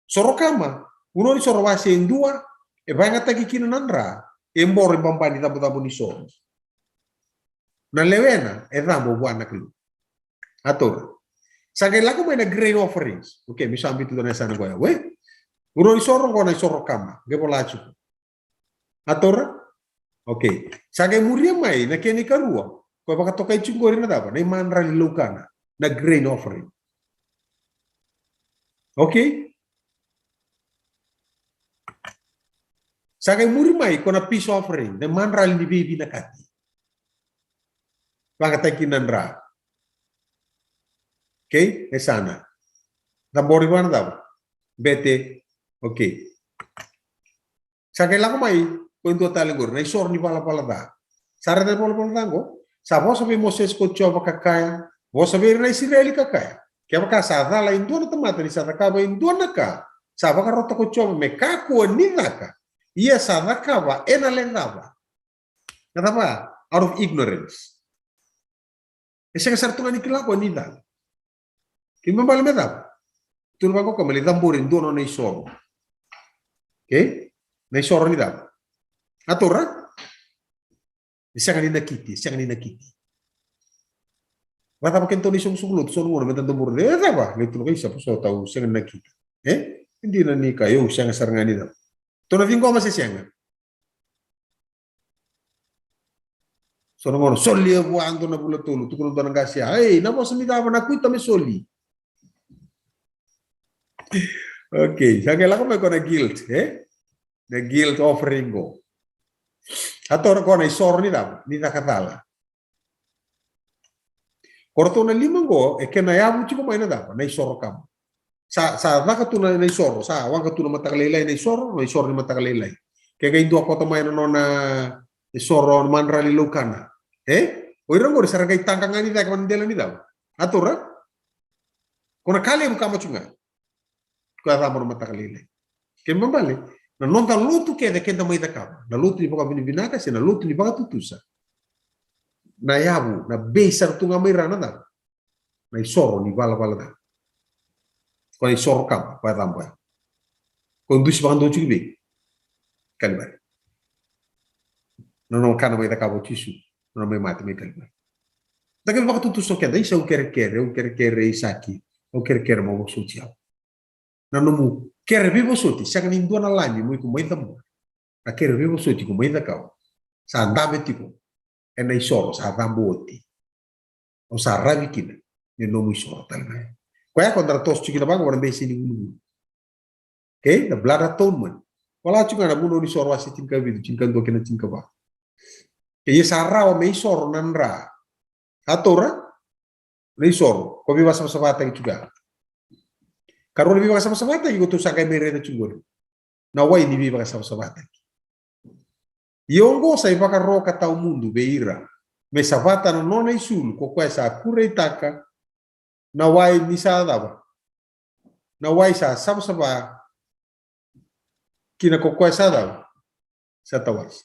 Soro kama, Vunau ni Soro wase dua, e vakayagataki kina na dra, e boro e baba ni cabocabo ni soro. Na lewena, e cabo vua na Kalou. A taura. Sa qai lako mai na grain offerings. Okay, mi sa biuta na yasana qo ya. We? Vunau ni Soro qo na isoro kama. Qai vola tiko. A taura? Okay. Sa qai muria mai na kena ikarua. Ko e vakatokai tiko qori na cava? Na imadrali laukana. Na grain offering. Okay? Sa qai muri mai ko na peace offering. Na imadrali ni veivinakati. Vakayagataki na dra. Okay? E sa na. Cabori vua na cava? Bete. Okay. Sa qai lako mai, ko e dua tale qori, na isoro ni valavala ca. Sa raica na valavala ca qo? Sa vosa vei Mosese ko Jiova ka kaya, vosa vei ira na Isireli ka kaya. Kevaka sa cala e dua na tamata ni sa cakava e dua na ka, sa vakarota ko Jiova me kakua ni caka. Ia sa cakava ena lecava. Na cava? Out of ignorance. E sega sara tu ga ni kila o koya ni cala. Kena ibalebale me cava? Tukuna vaqo o koya me lai cabori e dua nona isoro. Okay? Na isoro ni cava? A taura? E sega ni nakiti, e sega ni nakiti. Vakacava kena tou na isoqosoqo lotu, so na gauna me da cabori, e cava? Lai tukuna o koya, isa, vosa, au sega ni nakita. E? E dina ni kaya, au sega sara ga ni cava. Tou na ciqoma se sega? So na gauna solia vua dua na vula tolu, tukuna dua na qase ya, ei, na vosa ni cava, na kuita me soli. Okay, sa qai lako mai ko na guilt, e? Na guilt offering qo. A taura ko na isoro ni cava? Ni caka cala. Ko ratou na lima qo, e kena yavu tiko mai na cava? Na isoro kama. Sa, sa caka tu na, na isoro, sa waqa tu na mataka lailai na isoro, na isoro ni mataka lailai. Ke qai dua koto mai na nona isoro, na madrali laukana. E? O ira qori sa ra qai taqa ga ni cake va na dela ni cava? A taura? Ko na ka levu kama tu ga. Ko ya cabo na mataka lailai. Kena ibalebale, na noda lotu kece keda mai cakava, na lotu ni vakavinavinaka se na lotu ni vakatutusa. Na yavu, na base sara tu ga mai ra na cava? Na isoro ni valavala ca. Ko na isoro kama, ko ya cabo ya. Ko dusi vakadua tiko vei Kalivari. Na nona kana mai cakava o Jisu, na nona mai mate mai Kalivari. Da kena vakatutusa o keda, isa, au kerekere, au kerekere, isaki, au kerekere mo vosoti au. Na nomu kere veivosoti, sega ni dua na lami mo iko mai cabora. Na kere veivosoti iko mai cakava, sa dabe tiko ena isoro sa cabo oti. O sa ravi kina me nomu isoro tale ga. Koya ko da ra toso tiko kina vaqo na bese ni vunivuni. Okay, na blood atonement. Vola tiko ga na Vunau ni Soro wase tinikavitu, tinikadua kei na tinikava. Ke ia sa rawa me isoro na dra. A taura? Na isoro, ko veivakasavasavataki tiko ya. Karua ni veivakasavasavataki ko tou sa qai mai raica tiko qori. Na wai ni veivakasavasavataki. Ia oqo sa ivakaro ka tawa mudu vei ira. Me savata na nona isulu, ko koya sa kureitaka na wai ni sa cava? Na wai sa savasava kina ko koya sa cava? Sa tawase.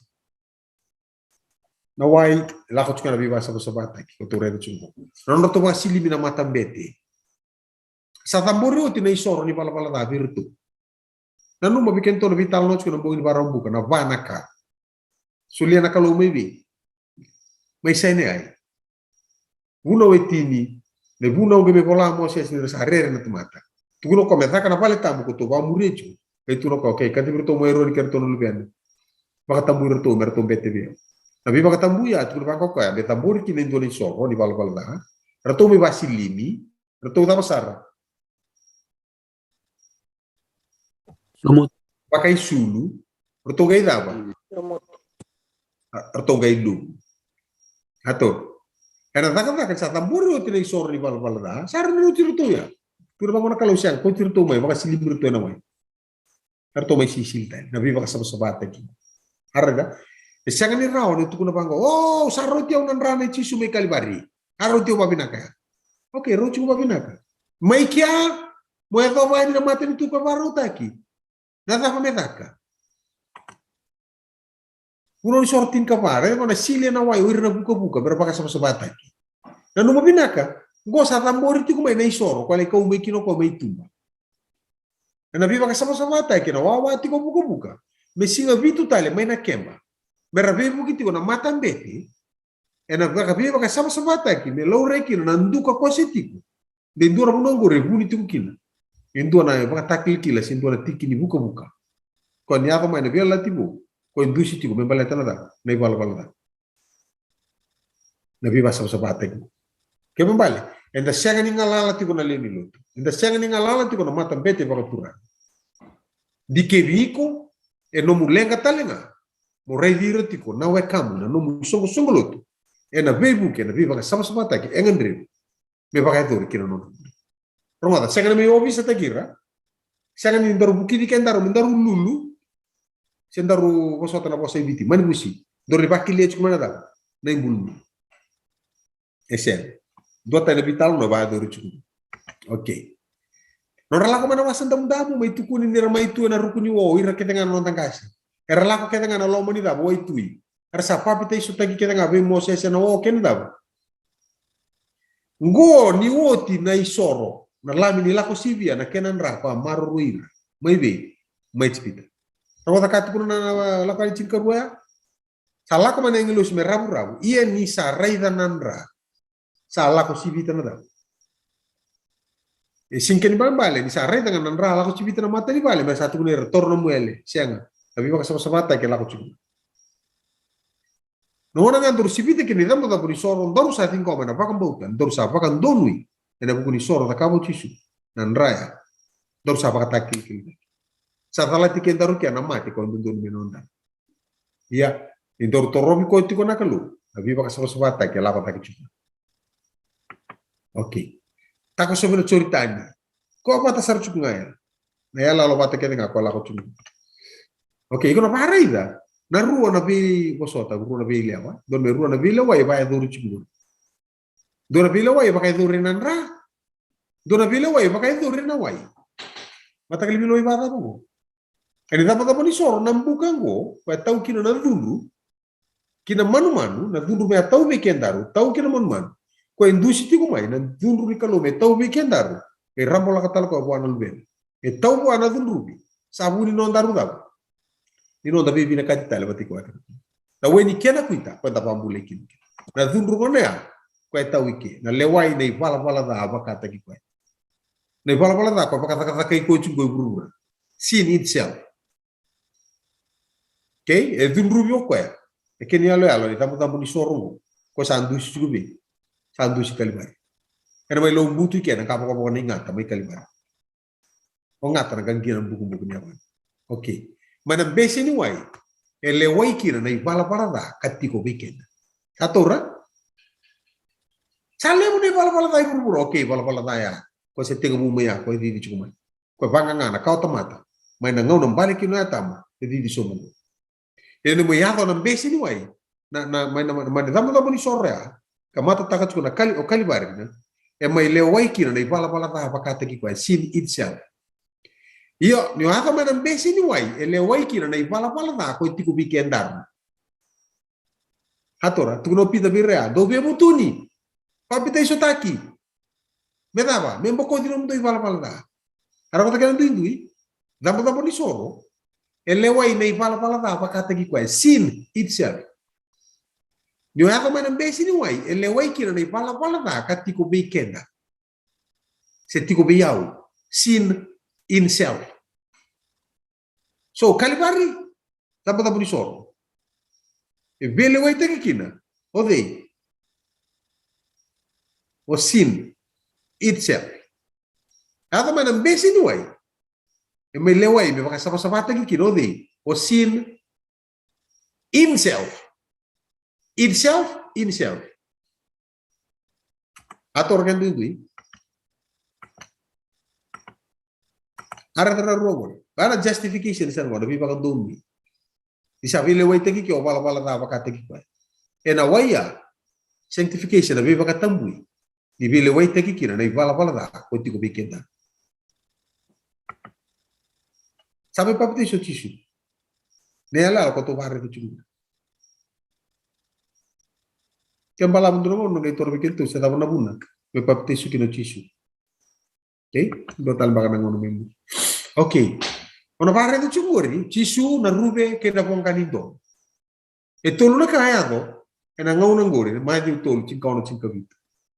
Na wai, lako tiko na veivakasavasavataki, ko tou raica tiko. Na nodratou vakasilimi na matabete. Sa cabori oti na isoro ni valavala ca vei iratou. Nanuma vei kedatou na veitalanoa tiko na bogi ni Vakaraubuka, na va na ka. Solia na Kalou mai vei? Mai Saineai. Vunau e tini, na vunau qai mai vola Mosese ni ra sa rere na tamata. Tukuna o koya me caka na vale tabu ko tou vakamuria tiko. Qai tukuna o koya, okay, kacivi iratou mai Eroni kei iratou na luvena. Vakatabui iratou me ratou bete vei au. Na veivakatabui ya, tukuna vaqo o koya, me cabori kina e dua na isoro ni valavala ca. Ratou mai vasilimi, ratou cava sara? Lomoto. Vakaisulu, ratou qai cava? Lomoto. A, ratou qai luvu. Ato. Ena cakacaka ni sa cabori oti na isoro ni valavala ca, sa rawa ni rauti iratou ya. Tukuna vaqo na Kalou, sega, kauti iratou mai, vakasilimi iratou ena wai. Eratou mai sisili tale, na veivakasavasavataki. A raica, e sega ni rawa ni tukuna vaqo, o, sa rauti au na dra nei Jisu mai Kalivari. A rauti au vavinaka ya. Okay, rauti iko vavinaka. Mai kea, mo yacova yani na matanitu ka vakarautaki. Na cava me caka? Vunau ni soro tinikava, raica na sili ena wai o ira na vukavuka, me ra vakasavasavataki. Nanuma vinaka, qo sa cabori tiko mai na isoro, ko lai kau mai kina o koya mai tuba. Ena veivakasavasavataki, ena wawa tiko vukavuka. Me siga vitu tale mai na keba. Me ra veivuke tiko na matabete. Ena vaka, veivakasavasavataki, me laurai kina na duka ko se tiko. De dua na vanua qori e vuni tiko kina e dua na ivakatakilakila se dua na tiki ni vukavuka. Ko ni yaco mai na Veiyalayalati Vou, ko e dusi tiko me baleta na cava? Na ivalavala ca. Na veivakasavasavataki. Kena ibalebale, eda sega ni galala tiko na lewe ni lotu. Eda sega ni galala tiko na matabete vakaturaga. Dikevi iko, e nomu leqa tale ga mo raici ira tiko na wekamu, na nomu soqosoqo lotu. Ena veivuke, ena veivakasavasavataki, e gadrevi me vakayacori kina nona. Rogoca, sega ni mai ovisataki ira. Sega ni daru vukici kedaru me daru lulu. Se daru vosota na vosa i Viti, mani vusi. Daru ni vakilia tiko mai na cava? Na ibulubulu. E sega. Dua tani na veitalanoa vakayacori tiko. Okay. Nodra lako mai na Wasa Damudamu, mai tukuni ni ra mai tu ena ruku ni o, ira kece ga na noda qase. Era lako kece ga na loma ni cava? Waitui. Era sa papitaisotaki kece ga vei Mosese ena o kei na cava? Qo ni oti na isoro, na Lami ni Lako Sivia, na kena dra ko a maroroi ira. Mai vei? Mai Ijipita. Rogoca ka tukuna na, na Lako Yani tinikarua ya. Sa lako mai na agilosi me ravuravu, ia ni sa raica na dra, sa lako sivita na cava? E sega ni kena ibalebale, ni sa raica ga na dra, lako sivita na mata ni vale, me sa tukuna ira, taura nomu yale, sega. Na veivakasavasavataki e lako tiko. Na gauna ga daru sivita kina na icabocabo ni soro, daru sa ciqoma ena vakabauta ni daru sa vakadonui ena vuku ni soro cakava o Jisu, na dra ya. Daru sa vakatakilakila. Sa calati kedaru kea na mate ko dodonu me noda. Ia, ni daru torovi koya tiko na Kalou, na veivakasavasavataki e lako cake tiko. Okay. Takosovi na Joritani. Ko vata sara tiko ga ya. Na iyaloyalo vata kece ga ko lako tiko. Okay, iko na vakaraica na rua na veivosota, rua na veilewa. Dua me rua na veilewai e vakayacori tiko. Dua na veilewai e vakayacori na dra. Dua na veilewai e vakayacori na wai. Mataqali veilewai vakacava oqo? Ena icabocabo ni soro na buka oqo, ko e tau kina na cudru ki na manumanu, na cudru me a tau vei kedaru, tau ki na manumanu. Ko e dusi tiko mai na cudru ni Kalou me tau vei kedaru. E rabolaka tale koya vua na Luvena. E tau vua na cudruvi. Sa vu ni nodaru cava? Ni noda veivinakati tale vata i koya. Na we ni kena kuita, ko eda vabulai kina. Na cudru gona ya, ko e tau i ke. Na lewai na ivalavala ca a vakataki koya. Na ivalavala ca ko e vakacakacakai koya tiko i vuravura. Sin itself. Okay? E cudruvi o koya. E kena iyaloyalo, ni cabocabo ni soro oqo. Ko sa dusi tiko vei? Sa dusi Kalivari. Ena mai laubutu i ke na ka vokavoka na igata mai Kalivari. O gata na ka qia na bukubuku ni yavana. Okay. Mai na bese ni wai, e lewai kina na ivalavala ca ka tiko vei keda. Sa taura? Sa levu na ivalavala ca i vuravura. Okay, ivalavala ca ya. Ko se tekivu mai ya, ko e cici tiko mai. Ko e vaqaqa na kawa tamata. Mai na gauna bale kina o Atama, e cici sobu. E na mai yaco na bese ni wai, na, na, mai na, mai na cabocabo ni soro ya, ka matataka tiko na Kali, o Kalivari, na, e mai lewai kina na ivalavala ca vakataki koya, sin itself. Io, ni o yaco mai na bese ni wai, e lewai kina na ivalavala ca ko e tiko vei kedaru. A tora, tukuna o Pita vei ira ya, dou veivutuni, papitaisotaki. Me cava? Me bokoci nomudou ivalavala ca. A ra vata kena duidui, cabocabo ni soro e lewai na ivalavala ca vakataki koya, sin itself. Ni o yaco mai na bese ni wai, e lewai kina na ivalavala ca ka tiko vei keda, se tiko vei au, sin in self. So Kalivari, cabocabo ni soro, e veilewaitaki kina o cei? O sin itself. Yaco mai na bese ni wai, e mai lewai me vakasavasavataki kina o cei? O sin in self. Itself, in self. A tora kena duidui. A ra tara rua gona. Vana justification sara gona, veivakadomoni. Ni sa veilewaitaki ke o valavala ca vakataki koya. Ena wai ya, sanctification, na veivakatabui. Ni veilewaitaki kina na ivalavala ca ko tiko vei keda. Sa mai papitaiso o Jisu. Na yalayala ko tou vakaraica tiko. Ke balavu dua na gauna na qai toro vei kedatou se cava na vuna me papitaiso kina o Jisu. Okay? Dua tale baka na gauna mai muri. Okay. O na vakaraica tiko qori, Jisu, na ruve kei na voqa ni domo. E tolu na ka a yaco ena gauna qori, Maciu tolu, tinikaono, tinikavitu.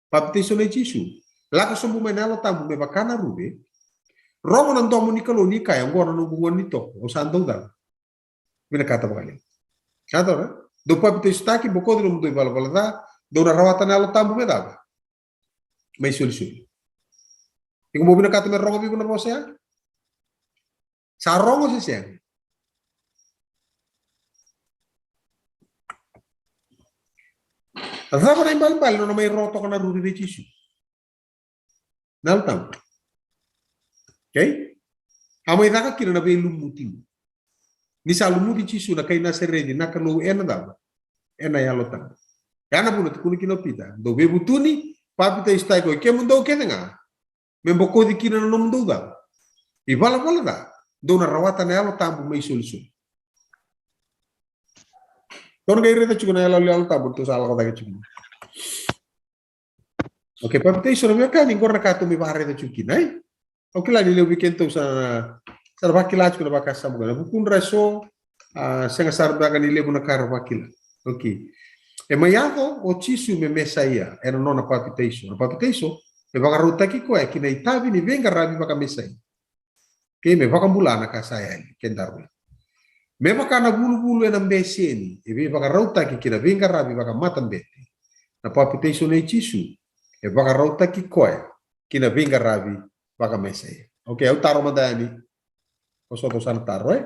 Papitaiso nei Jisu. Lako sobu mai na Yalo Tabu me vaka na ruve. Rogo na domo ni Kalou ni kaya, oqo na noqu gone ni toko, au sa dau cala. Vinakata vakalevu. Sa tora, dou papitaisotaki, bokoci nomudou ivalavala ca, dou na rawata na Yalo Tabu me cava? Me isolisoli. Iko mo vinakata me rogo vei iko na vosa ya? Sa rogo se sega? A cava na ibalebale nona mai ro toka na ruve vei Jisu? Na Yalo Tabu. Okay? A mai caka kina na veilumuti. Ni sa lumuti Jisu na kai Nasareci na Kalou ena cava? Ena Yalo Tabu. Ya na vuna tukuna kina o Pita, dou veivutuni, papitaisotaki oi kemudou kece ga, me bokoci kina na nomudou cava? Ivalavala ca, dou na rawata na Yalo Tabu me isolisoli. Tou na qai raica tiko na yalo ni Yalo Tabu, tou sa lako cake tiko. Okay, papitaiso na veiwekani, qori na ka tou mai vakaraica tiko kina, e? Au kila ni levu vei kedatou sa na, sa na vakila tiko na vakasama qo, na vukudra eso, a, sega sara beka ni levu na ka era vakila. Okay. E mai yaco o Jisu me Mesaia ena nona papitaiso. Na papitaiso e vakarautaki koya ki na itavi ni veiqaravi vakamesaia. Okay, me vakabula na ka sa yali, kedaru. Me vaka na vuluvulu ena beseni e veivakarautaki ki na veiqaravi vakamatabete, na papitaiso nei Jisu e vakarautaki koya ki na veiqaravi vakamesaia. Okay, au taro mada yani. Vosota, au sa na taro, e?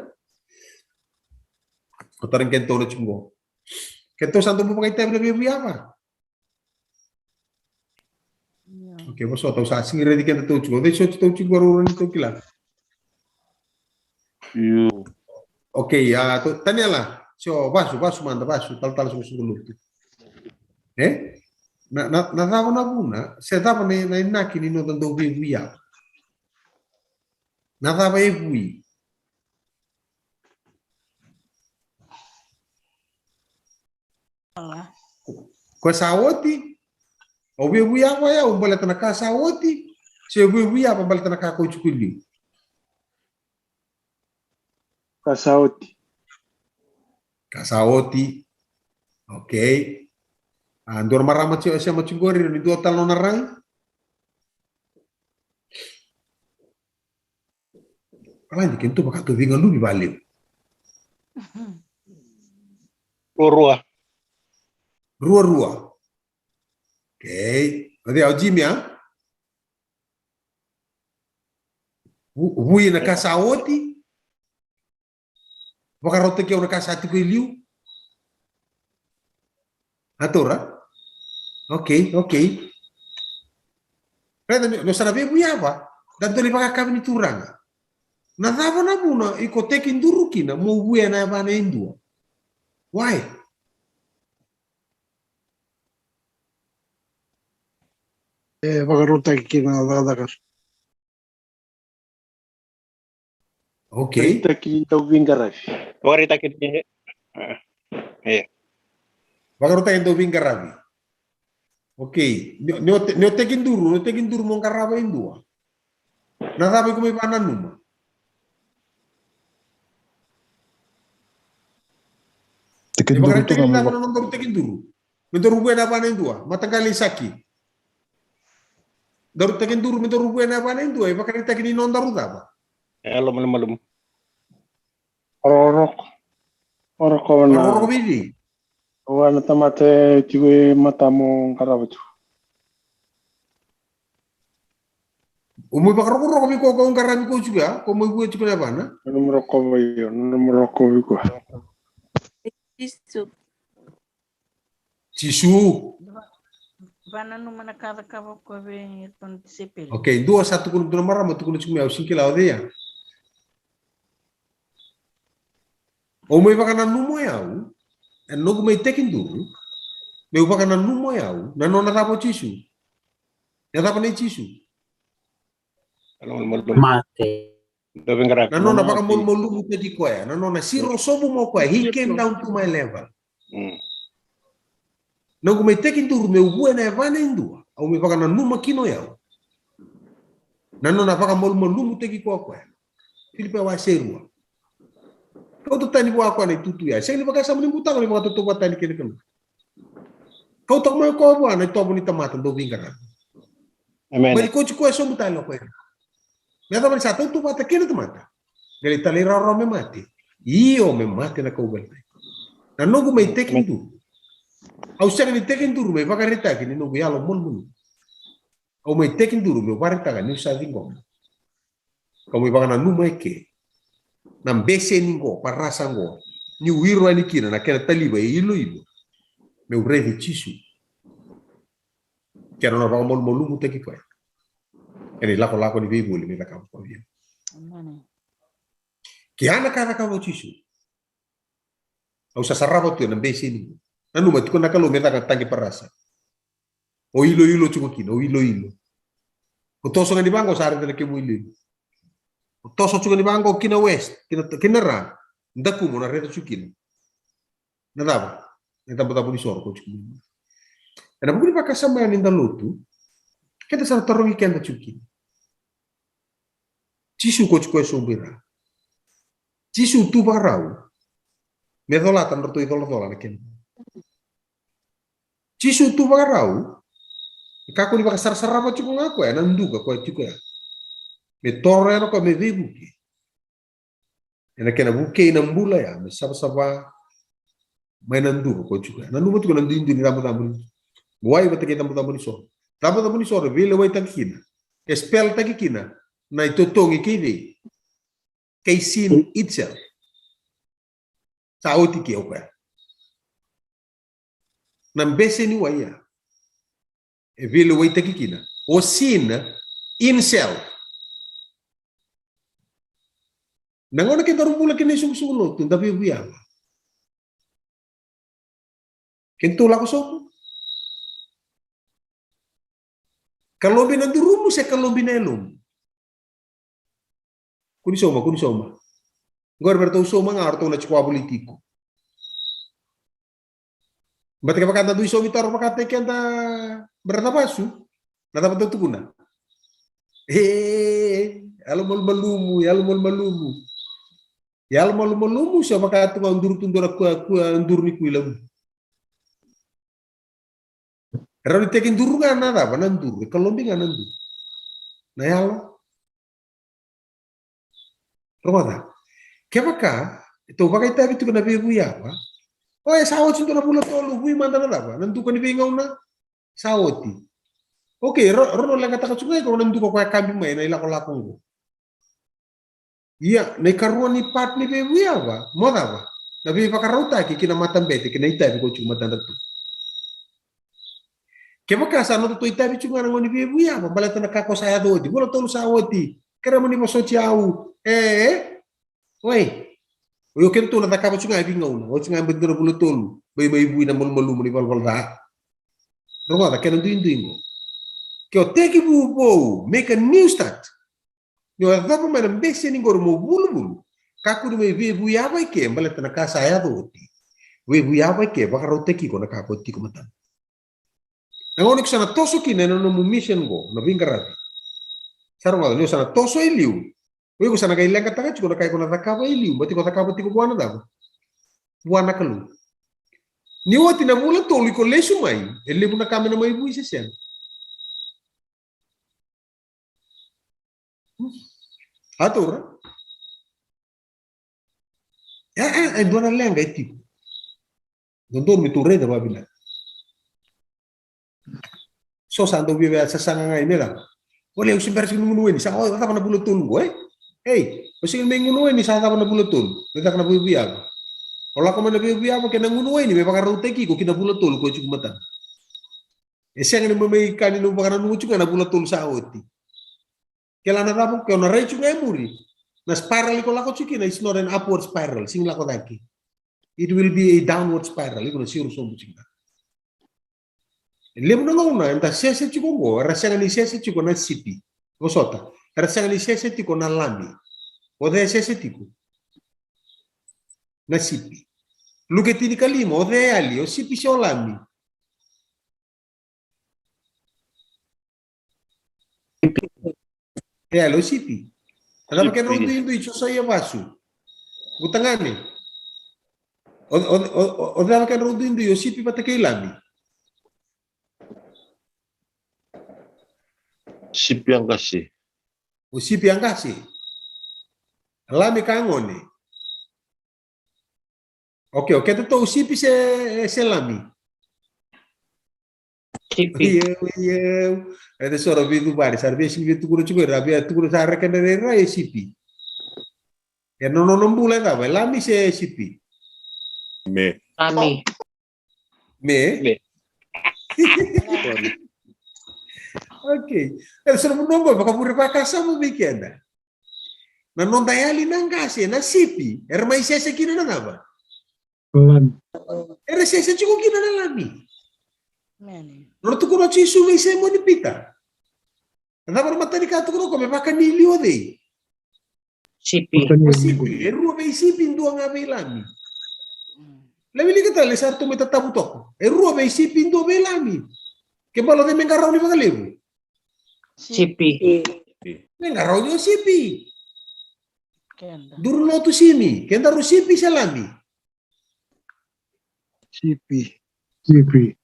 Au taro kedatou na tiko qo. Kedatou sa dau vakaitavi na veivuyava? Io. Okay, vosota, au sa sega ni raici kedatou tiko. Cei soti tou tiko, rau ni tou kila? Io. Okay, a, tou, Taniela, sio, vasu, vasu mada, vasu, talatala soqosoqo lotu. E? Na, na, na cava na vuna, se cava na, na inaki ni noda dau veivuyava? Na cava e vui? Koya sa oti, au veivuyava o yau baleta na ka sa oti, se au veivuyava baleta na ka ko tiko i liu? Ka sa oti. Ka sa oti. Okay. A, dua na marama tiko, e sema tiko qori, ni dua tale nona rai. Kala ni kedatou vaka tou veigaluvi valevu. Ruarua. Ruarua. Okay. O cei, o Jimmy, a? Vu-, vui na ka sa oti. Vakarautaki au na ka sa tiko i liu. A tora? Okay, okay. Raica ni, ni o sa na veivuyava, da doli vakakavi ni Turaga. Na cava na vuna iko tekiduru kina mo vuya na yavana e dua? Why? E vakarautaki kina na cakacaka. Okay. Vakarautaki ni dau veiqaravi. Vakarautaki ni, e. Vakarautaki e dau veiqaravi. Okay. Ni, ni o te-, ni o tekiduru, ni o tekiduru mo qarava e dua. Na cava iko mai vakananuma? Tekiduru. Ni vakaraitaki tu na cava mo na nodaru tekiduru. Me daru vuya na yavana e dua. Mataqali Saki. Daru tekiduru me daru vuya na yavana e dua. E vakaraitaki ni nodaru cava? Yalo malumalumu. Roroko. Roroko vana. Roroko vei cei? Vua na tamata e tiko e mata mo qarava tiko. O mai vakarokoroko vei koya ko qaravi koya tiko ya, ko mai vuya tiko na yavana. Nomu roko vei io, nomu roko vei koya. Jisu. Jisu. Vakananuma na ka cakava o koya vei iratou na tisaipeli. Okay, dua sa tukuna tu na marama, tukuna tiko mai, au sega ni kila o cei ya. Au mai vakananuma o yau, e noqu mai tekiduru, meu vakananuma o yau na nona cava o Jisu. Na cava nei Jisu? Mate. Na nona vakamalumalumutaki koya, na nona siro sobu mai o koya. He came down to my level. Mm. Noqu mai tekiduru meu vuya na yavana e dua, au mai vakananuma kina o yau na nona vakamalumalumutaki koya o koya. Filipai wase rua. Kauta tani vua o koya na itutu ya. Sega ni vakasama ni butako, ni vakatautauvatataka kei na Kalou. Kauta mai o koya vua na itovo ni tamata dau veiqaravi. Amen. Mai koya tiko e sobu tale o koya. Me yacova ni sa tautauvata kei na tamata, qai lai talairawarawa me mate. Io, me mate na kauveilatai. Na noqu mai tekiduru, au sega ni tekiduru me vakaraitaki ni noqu yalo malumalumu. Au mai tekiduru meu vakaraitaka niu sa ciqoma. Kau mai vakananuma eke na beseni qo, parasa qo, niu wiro yani kina na kena taliva e iloilo, meu raici Jisu kei na nona vakamalumalumutaki koya ena ilakolako ni veivoli me cakava o koya vei au. Amen. Kei na ka cakava o Jisu. Au sa sarava tu ena beseni qo. Nanuma tiko na Kalou me caka na taqe parasa. O iloilo tiko kina, o iloilo. O toso ga ni vaqo sa raica na kemu iloilo. O toso tiko ni vaqo kina west, kina, kina ra, dakumu na raica tiko kina. Na cava? Na icabocabo ni soro ko tiko kina. Ena vuku ni vakasama yani da lotu, keda sa na tarogi keda tiko kina. Jisu ko tiko e sobu i ra. Jisu tu vakarau me colata na nodratou icolacola na kena. Jisu tu vakarau me kakua ni vakasarasarava tiko ga koya na duka koya tiko ya. Me toro yani koya me veivuke. Ena kena vukei na bula ya me savasava mai na duka koya tiko ya. Nanuma tiko na duidui ni cabocabo ni, wai vata kei cabocabo ni soro. Cabocabo ni soro e veilewaitaki kina, e spell taki kina na itotogi kei cei? Kei sin itself. Sa oti ke o koya. Na bese ni wai ya e veilewaitaki kina o sin in self. Na gauna kedaru bula kina isukusuku lotu, da veivuyava. Kedatou lako sobu. Ka lobi na durumu se ka lobi na yalomu? Kua ni sauma, kua ni sauma. Qori me ratou sauma ga o ratou na tiko a voli tiko. Baleta kevaka da dui saumi taro vakataki keda, brother Vasu, na cava tou tukuna? E, yalo malumalumu, yalo malumalumu. Yalo malumalumu se vaka tu ga o duru tu dua na kua, kua duru ni kuila. Rawa ni tekiduru ga na cava, na duru, e kalobi ga na duru. Na yalo. Rogoca. Kevaka e tou vakaitavi tiko na veivuyava, o e sa oti dua na vula tolu, vui mada na cava, na duka ni veigauna. Sa oti. Okay, ro, ro na leqataka tiko ga iko na duka ko e kabi mai na ilakolako oqo. Ia, na ikarua ni part ni veivuyava, mo cava? Na veivakarautaki ki na matabete, ki na itavi ko tiko matadratou. Kevaka sa nodatou itavi tiko ga na gauna ni veivuyava, baleta na ka ko sa yaco oti, vula tolu sa oti, kerea mo ni vosoti au, e, e, oi. O io kedatou na cakava tiko ga e veigauna, oti ga e bati dua na vula tolu, mai, mai vui na malumalumu ni valavala ca. Rogoca, kena duidui qo. Ke o tekivu vou, make a new start. Ni o yacova mai na bese ni qori mo vuluvulu, kakua ni mai veivuyava i ke baleta na ka sa yaco oti. Veivuiyava ke vakarautaki iko na ka ko tiko matana. Na gauna iko sa na toso kina ena nomu mission qo, na veiqaravi. Sa rogoca ni o sa na toso e liu. O iko sa na qai leqataka tiko na ka iko na cakava e liu, baleta iko cakava tiko vua na cava? Vua na Kalou. Ni oti na vula tolu iko lesu mai, e levu na ka me na mai vui se sega. A taura. E, e, e dua na leqa e tiko. Dodonu me tou raica vakavinaka. So sa dau via sasaga ga i me cava. O le au se bera tiko ni gunu waini, sa o cava na vula tolu qo, e? Ei, o sega ni mai gunu waini sa cava na vula tolu. Me caka na veivuiyava. O lako mai na veivuiyava kei na gunu waini me vakarautaki iko ki na vula tolu ko e tiko matana. E sega ni mai mai ka ni nomu vakananuma tiko ga na vula tolu sa oti. Kila na cava, ke o na rai tiko ga e muri. Na spiral iko lako tiko kina, it's not an upward spiral, sega ni lako cake. It will be a downward spiral, iko na siro sobu tiko ga. E levu na gauna eda sese tiko qo, era sega ni sese tiko na sipi. Vosota, era sega ni sese tiko na lami. O cei e sese tiko? Na sipi. Luke tinikalima, o cei e yali, o sipi se o lami? E yali o sipi. A cava kedra duidui, Josaia vasu? Vutagane. O, o, o, o, o cava kedra duidui, o sipi vata kei lami? Sipi a qase. O sipi a qase. Lami ka gone. Okay, o kedatou sipi se, se lami? Sipi. Io, io. E de soro vitu vari, sa ra via sini via tukuna tiko, ra via tukuna sa ra kena rairai e sipi. E na nona bula e cava, e lami se sipi? Me. Lami. Me? Me. Okay. E soro vanua qo, vakavure vakasama vei keda. Na noda yali na qase, na sipi, era mai sese kina na cava? Lami. Era sese tiko kina na lami. Amen. Nona tukuna o Jisu vei Saimoni Pita. Na cava na matanika tukuna ko me vakani liu o cei? Sipi. Vakani liu. O sipi, e rua vei sipi, dua ga vei lami. Mm. Lai wilika tale, sa ratou mai tatavu toka. E rua vei sipi, dua vei lami. Ke balo cei me qarauni vakalevu? Sipi. Me qarauni o sipi. Keda. Duru lotu simi, kedaru sipi se lami? Sipi. Sipi.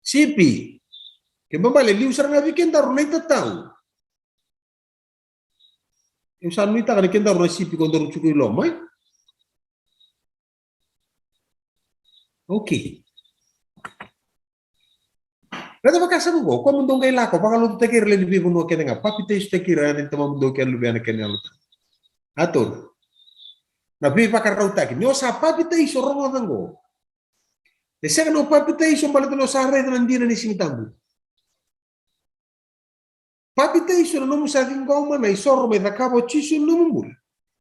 Sipi. Ke babale liu sara ga vei kedaru na itatau. Au sa nuitaka ni kedaru na sipi ko daru tiko i loma, e? Okay. Raica vakasama qo, ko mudou qai lako, vakalotutaki ira lewe ni veivanua kece ga, papitaisotaki ira ena yaca ni Tamamudou kei na Luvena kei na Yalo Tabu. A taura. Na veivakarautaki, ni o sa papitaiso, rogoca qo. E sega ni o papitaiso baleta ni o sa raica na dina ni Siga Tabu. Papitaiso na nomu sa ciqoma na isoro mai cakava o Jisu na nomu bula.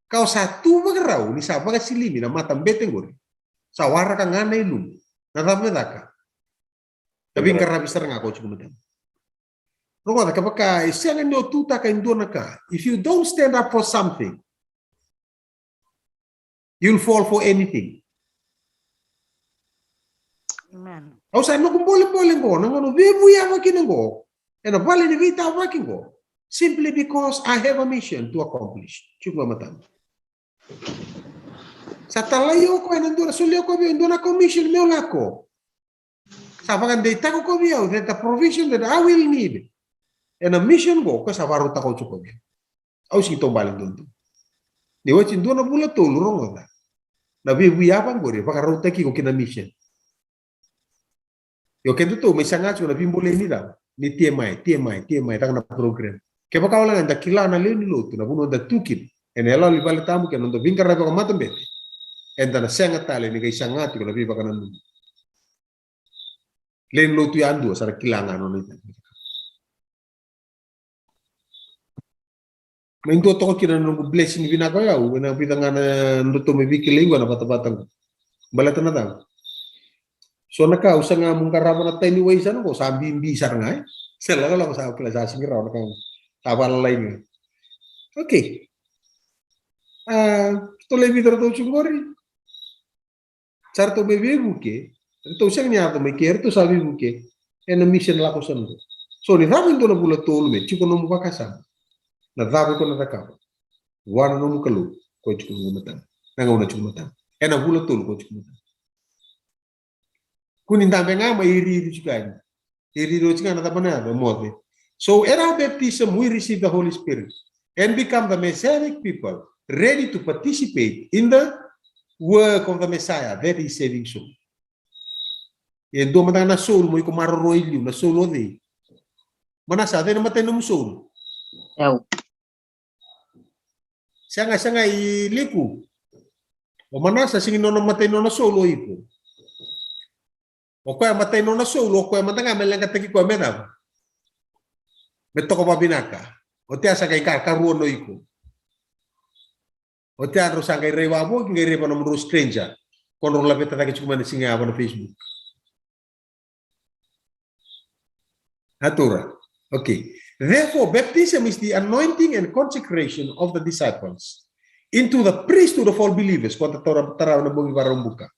Ka o sa tu vakarau ni sa vakasilimi na matabete qori. Sa waraka ga na ilumu. Na cava me caka? Na veiqaravi sara ga ko tiko matana. Rogoca, kevaka e sega ni o tutaka e dua na ka. If you don't stand up for something, you'll fall for anything. Amen. Au sa noqu bolebole qo, na gauna o veivuiyava kina qo, ena vale ni veitavaki qo, simply because I have a mission to accomplish. Tiko ga matana. Sa talai o koya ena dua na, solia o koya vei au e dua na commission meu lako. Sa vakadeitaka o koya vei au that the provision that I will need ena mission qo, o koya sa vakarautaka oti o koya vei au. Au sega ni taubale duadua. Ni oti dua na vula tolu, rogoca. Na veivuiyava qori e vakarautaki iko ki na mission. Io, kedatou mai saga tiko na veibolei ni cava? Ni T M I, T M I, T M I, caka na program. Kevaka wale ga eda kila na lewe ni lotu, na vanua eda tu kina, ena yalo ni vale tabu kei na noda veiqaravi vakamatabete, eda na sega tale ni qai saga tiko na veivakananumi. Lewe ni lotu yadua sa ra kila ga na nona itavi. Mai dua toka kina na noqu blessing vinaka o yau, ena vica ga na nodratou mai veikilai qo ena vatavata qo. Baleta na cava? So na ka au saga meu qarava na tiniwai sa na qo, sa bibi sara ga, e? Sa lakolako sa, au kila sa sega ni rawa na ka qo. Sa valalai ga. Okay. A, tou lai vica ratou tiko qori. Sa ratou mai veivuke, ratou sega ni yaco mai ke, ratou sa veivuke ena mission lako sa dua. So ni cava e dua na vula tolu me tiko nomu vakasama. Na cava iko na cakava? Vua na nomu Kalou ko tiko nomu matamu. Na gauna tiko matamu. Ena vula tolu ko tiko matamu. Kua ni dabe ga mai iriiri tiko yani. Iriiri oti ga na cava na yaco, e moce. So at our baptism we receive the Holy Spirit and become the Messianic people, ready to participate in the work of the Messiah, that is saving soul. E dua mada ga na soul mo iko maroroya e liu, na soul o cei? Manasa, cei na matai nomu soul? Au. Sega, sega i Liku. O Manasa sega ni nona matai nona soul o iko. O koya matai nona soul, o koya mada ga me leqataki koya me cava? Me toka vavinaka. O tea sa qai ka, karua no iko. O tea drau sa qai rai vavoki, qai rai va nomudrau stranger. Ko drau laveta cake tiko mai na siga yava na Facebook. Atura. Okay. Therefore, baptism is the anointing and consecration of the disciples into the priesthood of all believers. Ko ta tara, tara na bogi Vakaraubuka.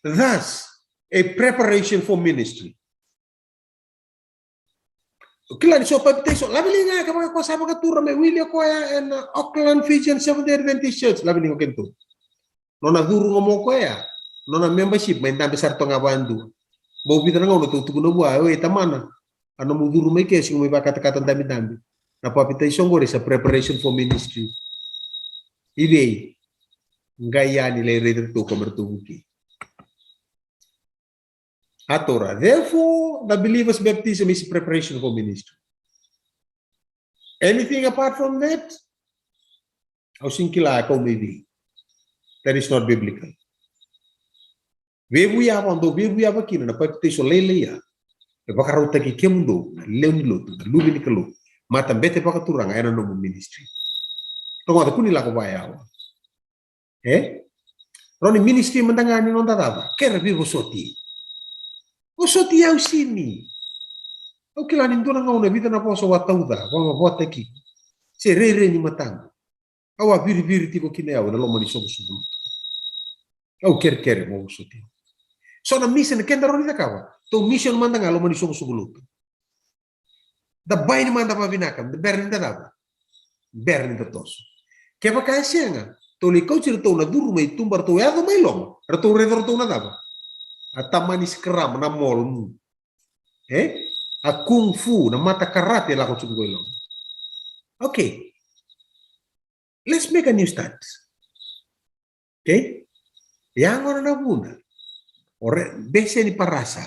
Thus, a preparation for ministry. Kila ni so papitaiso, laveliga, kevaka ko sa vakatura me wili koya ena Auckland Fijian Seventh Day Adventist Church, laveliga keitou. Nona curu ga mo koya, nona membership, mai dabe sara toka ga vakadua. Bau vica na gauna tou tukuna vua, oi tamana, a nomu curu mai ke, sega mai vakatakata dabedabe. Na papitaiso oqori sa preparation for ministry. I vei, qai yani lai raici ratou ko me ratou vuki. Atura. Therefore, the believer's baptism is preparation for ministry. Anything apart from that, au sega ni kila e kau mai vei. That is not biblical. Veivuiyava, dou veivuiyava kina na papitaiso lailai ya. E vakarautaki kemudou na lewe ni lotu, na luve ni Kalou, matabete vakaturaga ena nomu ministry. Rogoca, kua ni lako vakayawa. E? Rawa ni ministry mada ga ni noda cava? Kere veivosoti. Vosoti au sini. Au kila ni dua na gauna vica na vosa au a tauca, au a votaki. Se rairai ni mataqu. Au a viriviri tiko kina au ena loma ni soqosoqo lotu. Au kerekere mo vosoti. So na mission keda rawa ni cakava. Tou mission mada ga loma ni soqosoqo lotu. Da baini mada vavinaka, da bera ni da cava? Bera ni da toso. Kevaka e sega, tou lai kauti iratou na curu mai tuba, ratou yaco mai loma, ratou raica ratou na cava? A tamani scrum na mall mu. E? A kung fu, na mata karate e lako tiko qo i loma. Okay. Let's make a new start. Okay? Ya gona na vuna. O re, bese ni parasa.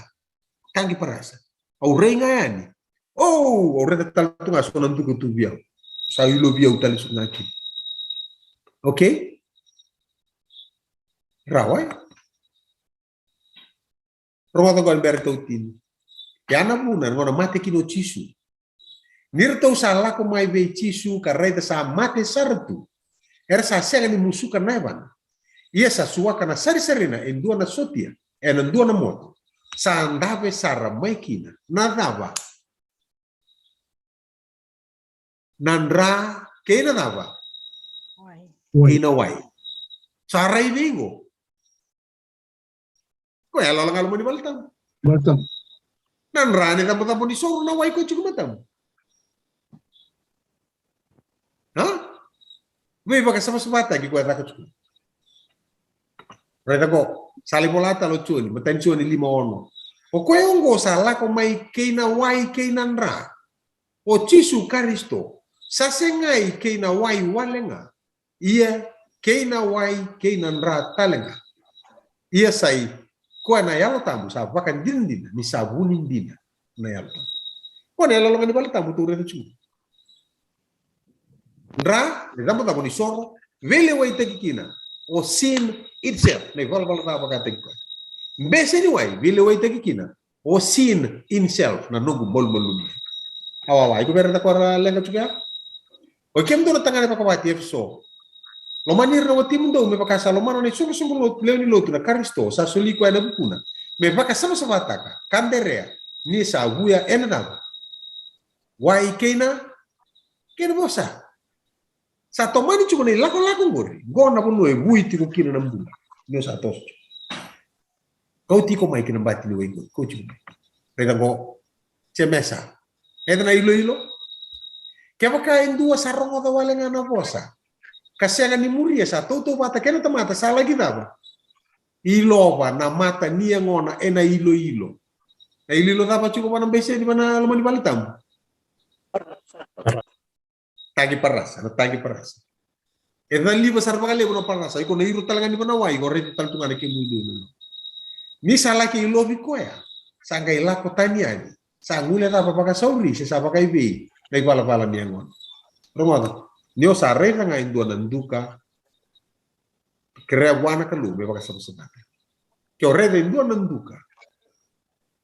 Taqi parasa. Au rai ga yani. O, au raica tale tu ga so na duka tu vei au. Sa ilovi au tale so ga kina. Okay? Rawa, e? Rogoca qo na bera tau tini. Ya na vuna, na gauna mate kina o Jisu. Ni ratou sa lako mai vei Jisu ka raica sa mate sara tu, era sa sega ni musuka na yavana. Ia sa suaka na sarisarina e dua na sotia, ena dua na moto. Sa dave sara mai kina na cava? Na dra kei na cava? Wai. Kei na wai. Sa rai vei qo. Ko yaloyalo ga loma ni valetabu. Valetabu. Na dra ni cabocabo ni soro, na wai ko tiko matamu. Ha? Veivakasavasavataki ko e caka tiko. Raica ko, sa lai vola tale o Joni, matai ni Joni lima ono. O koya oqo sa lako mai kei na wai kei na dra. O Jisu Karisito, sa segai kei na wai wale ga, ia kei na wai kei na dra tale ga. Ia sa i koya na Yalo Tabu sa vakadinadina ni sa vuni dina na Yalo Tabu. Koya na yaloyalo ga ni valetabu tou raica tiko. Dra, na icabocabo ni soro, veilewaitaki kina o sin itself, na ivalavala ca vakataki koya. Bese ni wai, veilewaitaki kina o sin in self, na noqu malumalumu. A wawa, iko vei ira na ka ra leqa tiko ya. O kemudou na tagane vakavati Efeso, lomani ira na watimudou me vaka sa lomana na isoqosoqo lotu, lewe ni lotu na Karisito, sa soli koya ena vukuna me vakasavasavataka, ka derea ni sa vuya ena cava? Wai kei na, kei na vosa. Sa tomani tiko na ilakolako oqori, qo na vanua e vui tiko kina na bula. Ni o sa toso tiko. Kauti iko mai ki na bati ni wai qo, kauti iko mai. Raica qo. Jemesa. Raica na iloilo. Kevaka e dua sa rogoca wale ga na vosa ka sega ni muria, sa tautauvata kei na tamata, sa laki cava? Ilova na mata ni yagona ena iloilo. Na iloilo cava tiko va na beseni va na loma ni vale tabu? Tagi parasa, na tagi parasa. E caliva sara vakalevu na parasa, iko na iro tale ga ni vanawai, iko raica tale tu ga na kemu iloilo. Ni sa laki ilovi koya, sa qai lako tani yani, sa guilecava vakasauri se sa vakaivei na ivalavala ni yagona. Rogoca, ni o sa raica ga e dua na duka, kerea vua na Kalou me vakasavasavataka. Ke o raica e dua na duka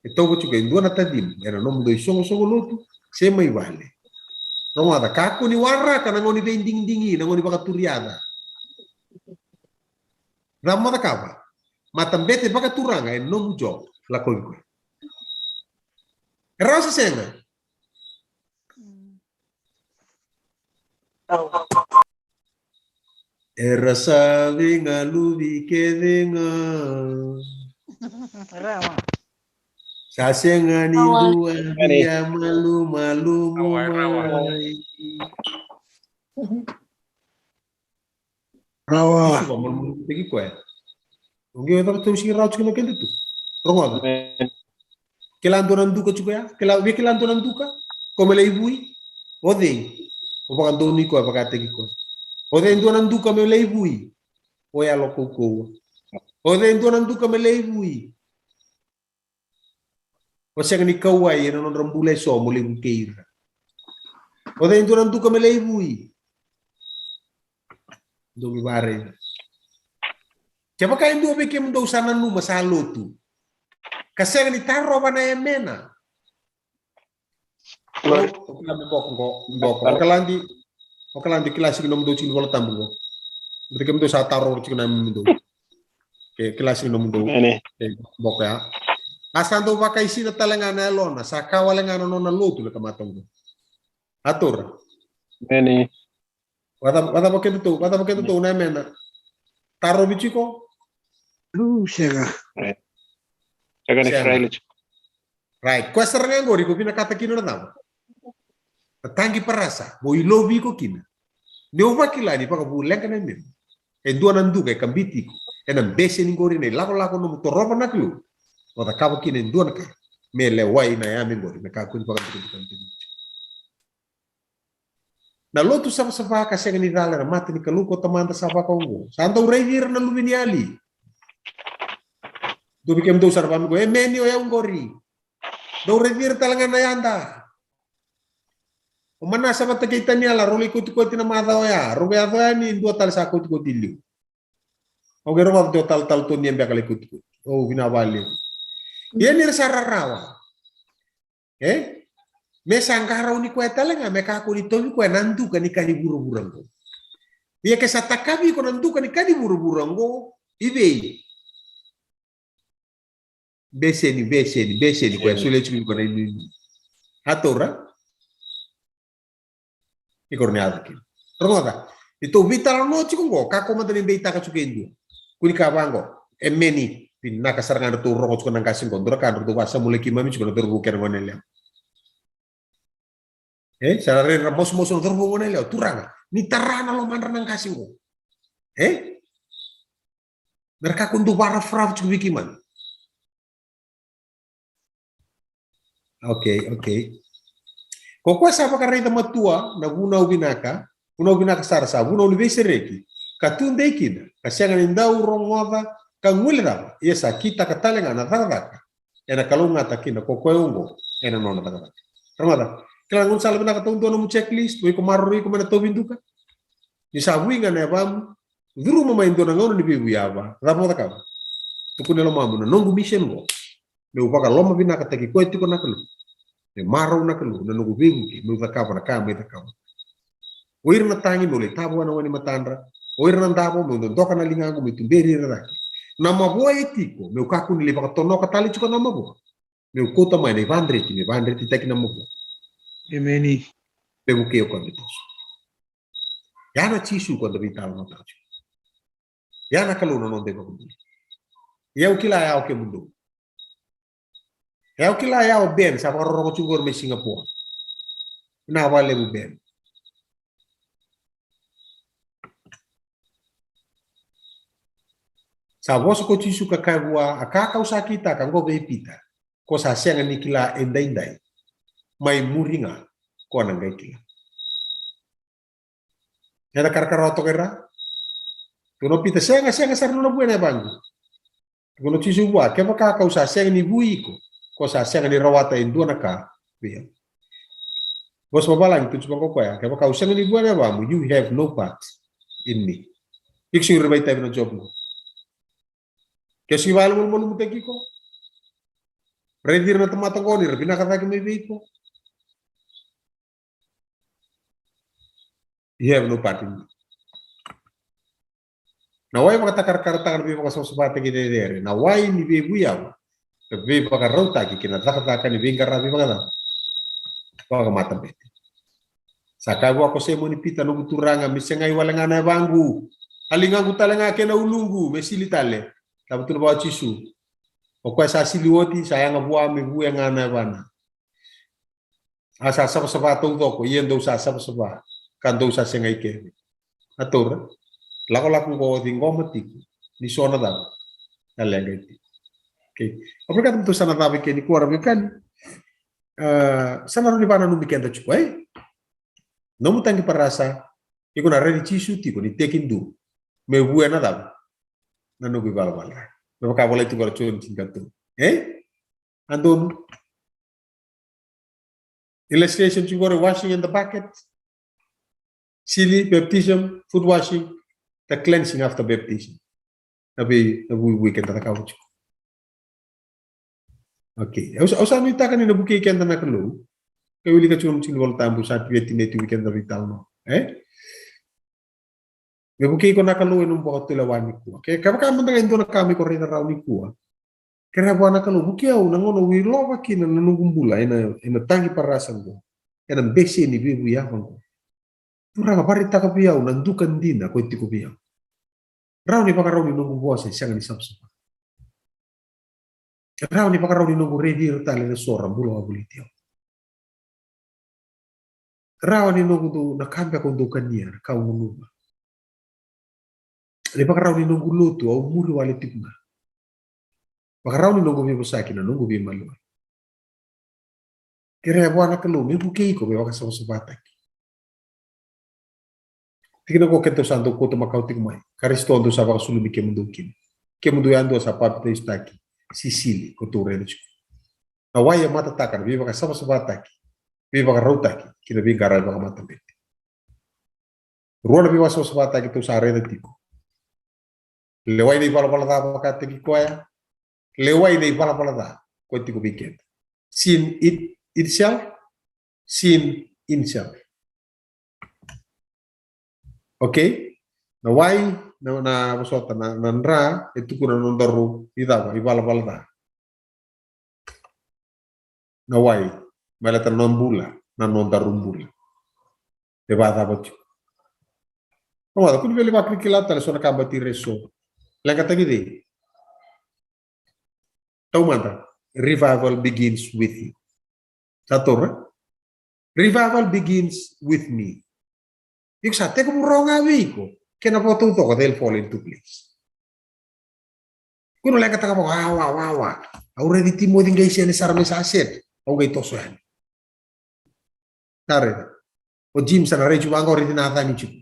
e tauva tiko e dua na tacimu ena nomudou isoqosoqo lotu se mai vale, rogoca, kakua ni waraka na gauna ni veidigidigi, na gauna ni vakaturiyaca. Cava mo cakava? Matabete vakaturaga e nomu job, lakovi koya. E rawa se sega? Era sa veigaluvi kece ga. Rawa. Sa sega ni dua via malumalumu mai. Rawa. Isuva malumalumutaki koya. Oqo e cava tou sega ni rawa tiko na keda tu. Rogoca. Kila dua na duka tiko ya, kila, via kila dua na duka ko me lai vui. O cei? O vakadonui koya, vakataki koya. O cei dua na duka me lai vui? O yalo kaukauwa. O cei dua na duka me lai vui? O sega ni kauwai ena nodra bula eso mo lai vukei ira. O cei dua na duka me lai vui? Dou mi vakaraica. Kevaka e dua vei kemudou sa nanuma sa lotu ka sega ni tarova na emena. O kila me boko qo, boko. O kila di, o kila di kila sigi nomudou tiko ni Vola Tabu qo. Baleta kemudou sa tarova tiko na ememudou. Ke kila sigi nomudou. Ene. E, boko ya. A sa dau vakaisina tale ga na yalona, sa ka wale ga na nona lotu na tamata qo. A taura. Ene. Vacava, vacava kedatou, vacava kedatou na emena? Tarovi tiko? Ru, sega. Sega ni Israeli tiko. Right. Koya sara ga qori ko vinakata kina na cava? Na tagi parasa, mo ilovi iko kina. Ni o vakila ni vakavuleqa na yamemu. E dua na duka e kabiti iko ena beseni qori, na ilakolako nomu torova na Kalou. O cakava kina e dua na ka me lewai na yame qori, me kakua ni vakadukaduka. Na lotu savasava ka sega ni cala ena mata ni Kalou ko Tamada sa vakaoqo. Sa dau raici ira na luveniyali. Dua vei kemudou sa na vaka mai qo, emeni, o yau qori. Dau raici ira tale ga na yada. O Manasa vata kei Taniela, rau lai kotikoti na macawa oya. Rau veiyaco yani, dua tale sa kotikoti liu. Au qai rogoca dua talatala Tonia beka lai kotikoti. O, vinaka vakalevu. Ia ni ra sa rarawa. E? Me sa qarauni koya tale ga me kakua ni tauvi koya na duka ni ka ni vuravura qo. Ia ke sa takavi iko na duka ni ka ni vuravura qo, i vei? Beseni, beseni, beseni koya solia tiko vei iko na inuinui. A taura? Iko na yaco kina. Rogoca. Ni tou veitalanoa tiko qo, kakua mada ni beitaka tiko e dua. Kua ni kaya vaqo, emeni. Vinaka sara ga na tou rogo tiko na qase qo, dua na ka dou vasamulaki keimami tiko na cauravou kei na goneyalewa. E, sa ra rairai masumasu na cauravou, goneyalewa, turaga, ni tara na lomadra na qase qo. E? Me ra kakua ni dau vakarafarafara tiko vei keimami. Okay, okay. Ko koya sa vakaraica matua na vunau vinaka, vunau vinaka sara, sa vunau ni veisereki, ka tudei kina, ka sega ni dau rogoca ka guilecava, ia sa kitaka tale ga na cakacaka ena kalougata kina ko koya oqo ena nona cakacaka. Rogoca, kila na gaunisala vinaka, taudua nomu checklist, o iko maroroi iko mai na tauvi duka. Ni sa vui ga na yavamu, curuma mai e dua na gauna ni veivui yava. Cava mo cakava? Tukuna e lomamu, na noqu mission qo, meu vakalomavinakataki koya tiko na Kalou. Me marau na Kalou na noqu veivuke, meu cakava na ka mai cakava. O ira na tagi meu lai tavoya na wai ni matadra. O ira na davo meu dodoka na ligaqu meu tuberi ira cake. Na mavoa e tiko, meu kakua ni lai vakatonoka tale tiko na mavoa. Meu kauta mai na ivadreti, me vadretitaki na mavoa. Emeni. Me vukei o koya me toso. Ya na Jisu ko da veitalanoataka tiko. Ya na Kalou na noda ivakabula. Ia au kila ya o kemudou. E au kila ya o Ben, sa vakarorogo tiko qori mai Singapore. Vinaka vakalevu Ben. Sa vosa ko Jisu ka kaya vua, a ka kau sa kitaka qo vei Pita, ko sa sega ni kila edaidai, mai muri ga ko na qai kila. Eda karakarawa toka i ra. Tukuna o Pita, sega, sega sara na nona vuya na yavaqu. Tukuna o Jisu vua, kevaka kau sa sega ni vui iko, ko sa sega ni rawata e dua na ka vei au. Vosa vavalagi tukuna vaqo o koya, kevaka au sega ni vuya na yavamu, you have no part in me. Iko sega ni rawa ni vakaitavi ena job qo. Ke sega ni vakamalumalumutaki iko, raici ira na tamata qo ni ra vinaka cake mai vei iko. You have no part in me. Na wai vakatakarakarataka na veivakasavasavataki cecere, na wai ni veivuyavu, na veivakarautaki kei na cakacaka ni veiqaravi vakacava? Vakamatabete. Sa kaya vua ko Saimoni Pita, noqu Turaga, me segai wale ga na yavaqu, a ligaqu tale ga kei na uluqu me sili tale. Sa tukuna vua o Jisu, o koya sa sili oti, sa yaga vua me vuya ga na yavana. A sa savasava taucoko, ia dou sa savasava, ka dou sa segai kece. A taura, lakolako qo o ciqoma tiko ni so na cava na leqa e tiko. Okay. Obrigado, mudou sa na cava i ke nikua, ra veiwekani. Ah, sa na rawa ni vakananumi keda tiko, e? Nomu taqi parasa, iko na raici Jisu tiko ni tekiduru me vuya na cava? Na noqu ivalavala. Me vaka volai tiko qori Joni tinikatolu. E? A donu. Illustration tiko qori, washing in the bucket, sili, baptism, foot washing, the cleansing after baptism. Na vei, na vuivui keda cakava tiko. Okay. Au sa, au sa nuitaka ni na vukei keda na Kalou. Ke wilika tiko na tikina ni Vola Tabu, sa tivetimeti vei keda veitalanoa. E? Me vukei iko na Kalou ena nomu vakatulewa nikua. Ke, kevaka mada ga e dua na ka me iko raica rawa nikua, kerea vua na Kalou, vukei au na gauna au ilova kina na noqu bula ena, ena taqi parasa qo, ena bese ni veivuyavu qo. Turaga, vakaraitaka vei au na duka dina ko e tiko vei au. Rawa ni vakarau ni noqu vosa e sega ni savasava. Rawa ni vakarau ni noqu raici ira tale na so ra bula wavoliti au. Rawa ni noqu dau, na ka beka au dau kania, na ka au gunuva. Ni vakarau ni noqu lotu au muri wale tiko ga. Vakarau ni noqu veivosaki na noqu veimaliwai. Kerea vua na Kalou me vukei iko me vakasavasavataki. Tikina qo keitou sa dau kauta makawa tiko mai. Karisito dou sa vakasulumi kemudou kina. Kemudou yadua sa papitaisotaki, sisili, ko tou raica tiko. Na wai e matataka na veivakasavasavataki, veivakarautaki kei na veiqaravi vakamatabete. Rua na veivakasavasavataki tou sa raica tiko. Lewai na ivalavala ca vakataki koya. Lewai na ivalavala ca ko e tiko vei keda. Sin it, itself, sin in self. Okay? Na wai, na, na vosota, na, na dra e tukuna na nodaru icava, ivalavala ca. Na wai, me leta na bula, na nodaru bula. E vakacava tiko? Rogoca, kua ni via lai vakilakila tale so na ka bati ira eso. Leqataki cei? Taumada, revival begins with you. Sa taura? Revival begins with me. Iko sa tekivu rawa ga vei iko, kena vo taucoko, they'll fall into place. Kua ni leqataka vaka, wa, wa, wa, wa. Au raici Timoci qai sene sara me sa set. Au qai toso yani. Sa raica. O Jim sa na raici vaqo, raici Nacani tiko.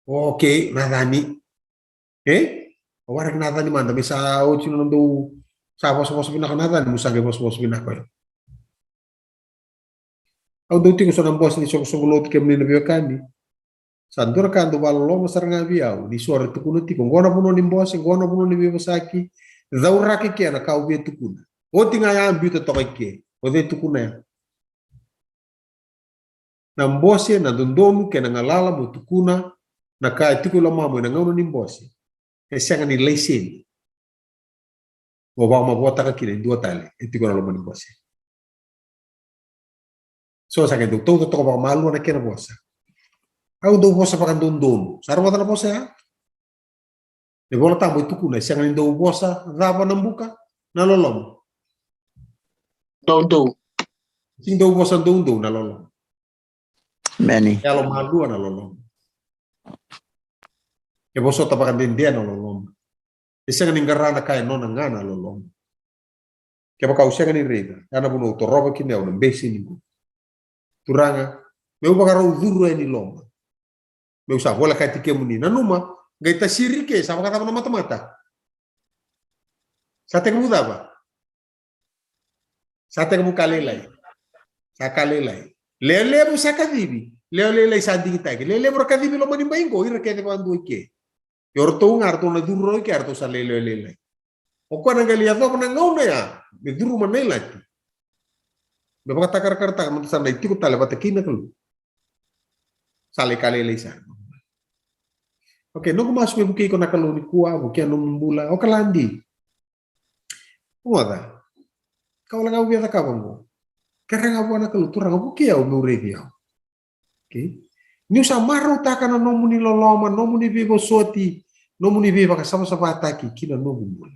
Okay, Nacani. E? O waraki Nacani mada, me sa oti na nodaru sa vosavosa vinaka o Nacani, mo sa qai vosavosa vinaka o yau. Au dau tiko so na bose ni soqosoqo lotu, kemuni na veiwekani. Sa dua na ka dau vakaloloma sara ga vei au ni so era tukuna tiko, qo na vanua ni bose, qo na vanua ni veivosaki. Cauraka i ke na ka au via tukuna. Oti ga ya, biuta toka i ke. O cei tukuna ya? Na bose, na dodonu kei na galala mo tukuna na ka e tiko i lomamu ena gauna ni bose, e sega ni laiseni mo vakamavoataka kina e dua tale e tiko ena loma ni bose. So sa qai dau tauca toka vakamalua na kena vosa. Au dau vosa vakadodonu. Sa rogoca na vosa ya? Na iVola Tabu e tukuna, e sega ni dau vosa cava na buka, na loloma. Doudou. Sega ni dau vosa doudou na loloma. Meni. E yalo malua na loloma. E vosota vakadedea na loloma. E sega ni qara na ka e nona ga na loloma. Kevaka au sega ni raica, ya na vanua au torova kina au na bese ni qu. Turaga, meu vakarau curu yani loma. Meu sa volekati kemuni. Nanuma, qai tasiri ke, sa vakacava na matamata? Sa tekivu cava? Sa tekivu ka lailai. Sa ka lailai. Lewe levu sa kacivi. Lewe lailai sa digitaki. Lewe levu ra kacivi loma ni bai qo, ira kece vakadua i ke. Io ratou ga ratou na curu rawa i ke, ratou sa lewe lailai. O koya na qai lai yacova na gauna ya me curuma na ilati. Me vakatakarakarataka mada sa na itiko tale vata kei na Kalou. Sa lai ka lailai sara. Okay, noqu masu me vukei iko na Kalou nikua, vukea nomu bula. O Kaladi. Oca. Ka wale ga au via cakava oqo. Kerea ga vua na Kalou, Turaga, vukei au meu raici au. Okay? Niu sa marautaka na nomuni loloma, nomuni veivosoti, nomuni veivakasavasavataki ki na noqu bula.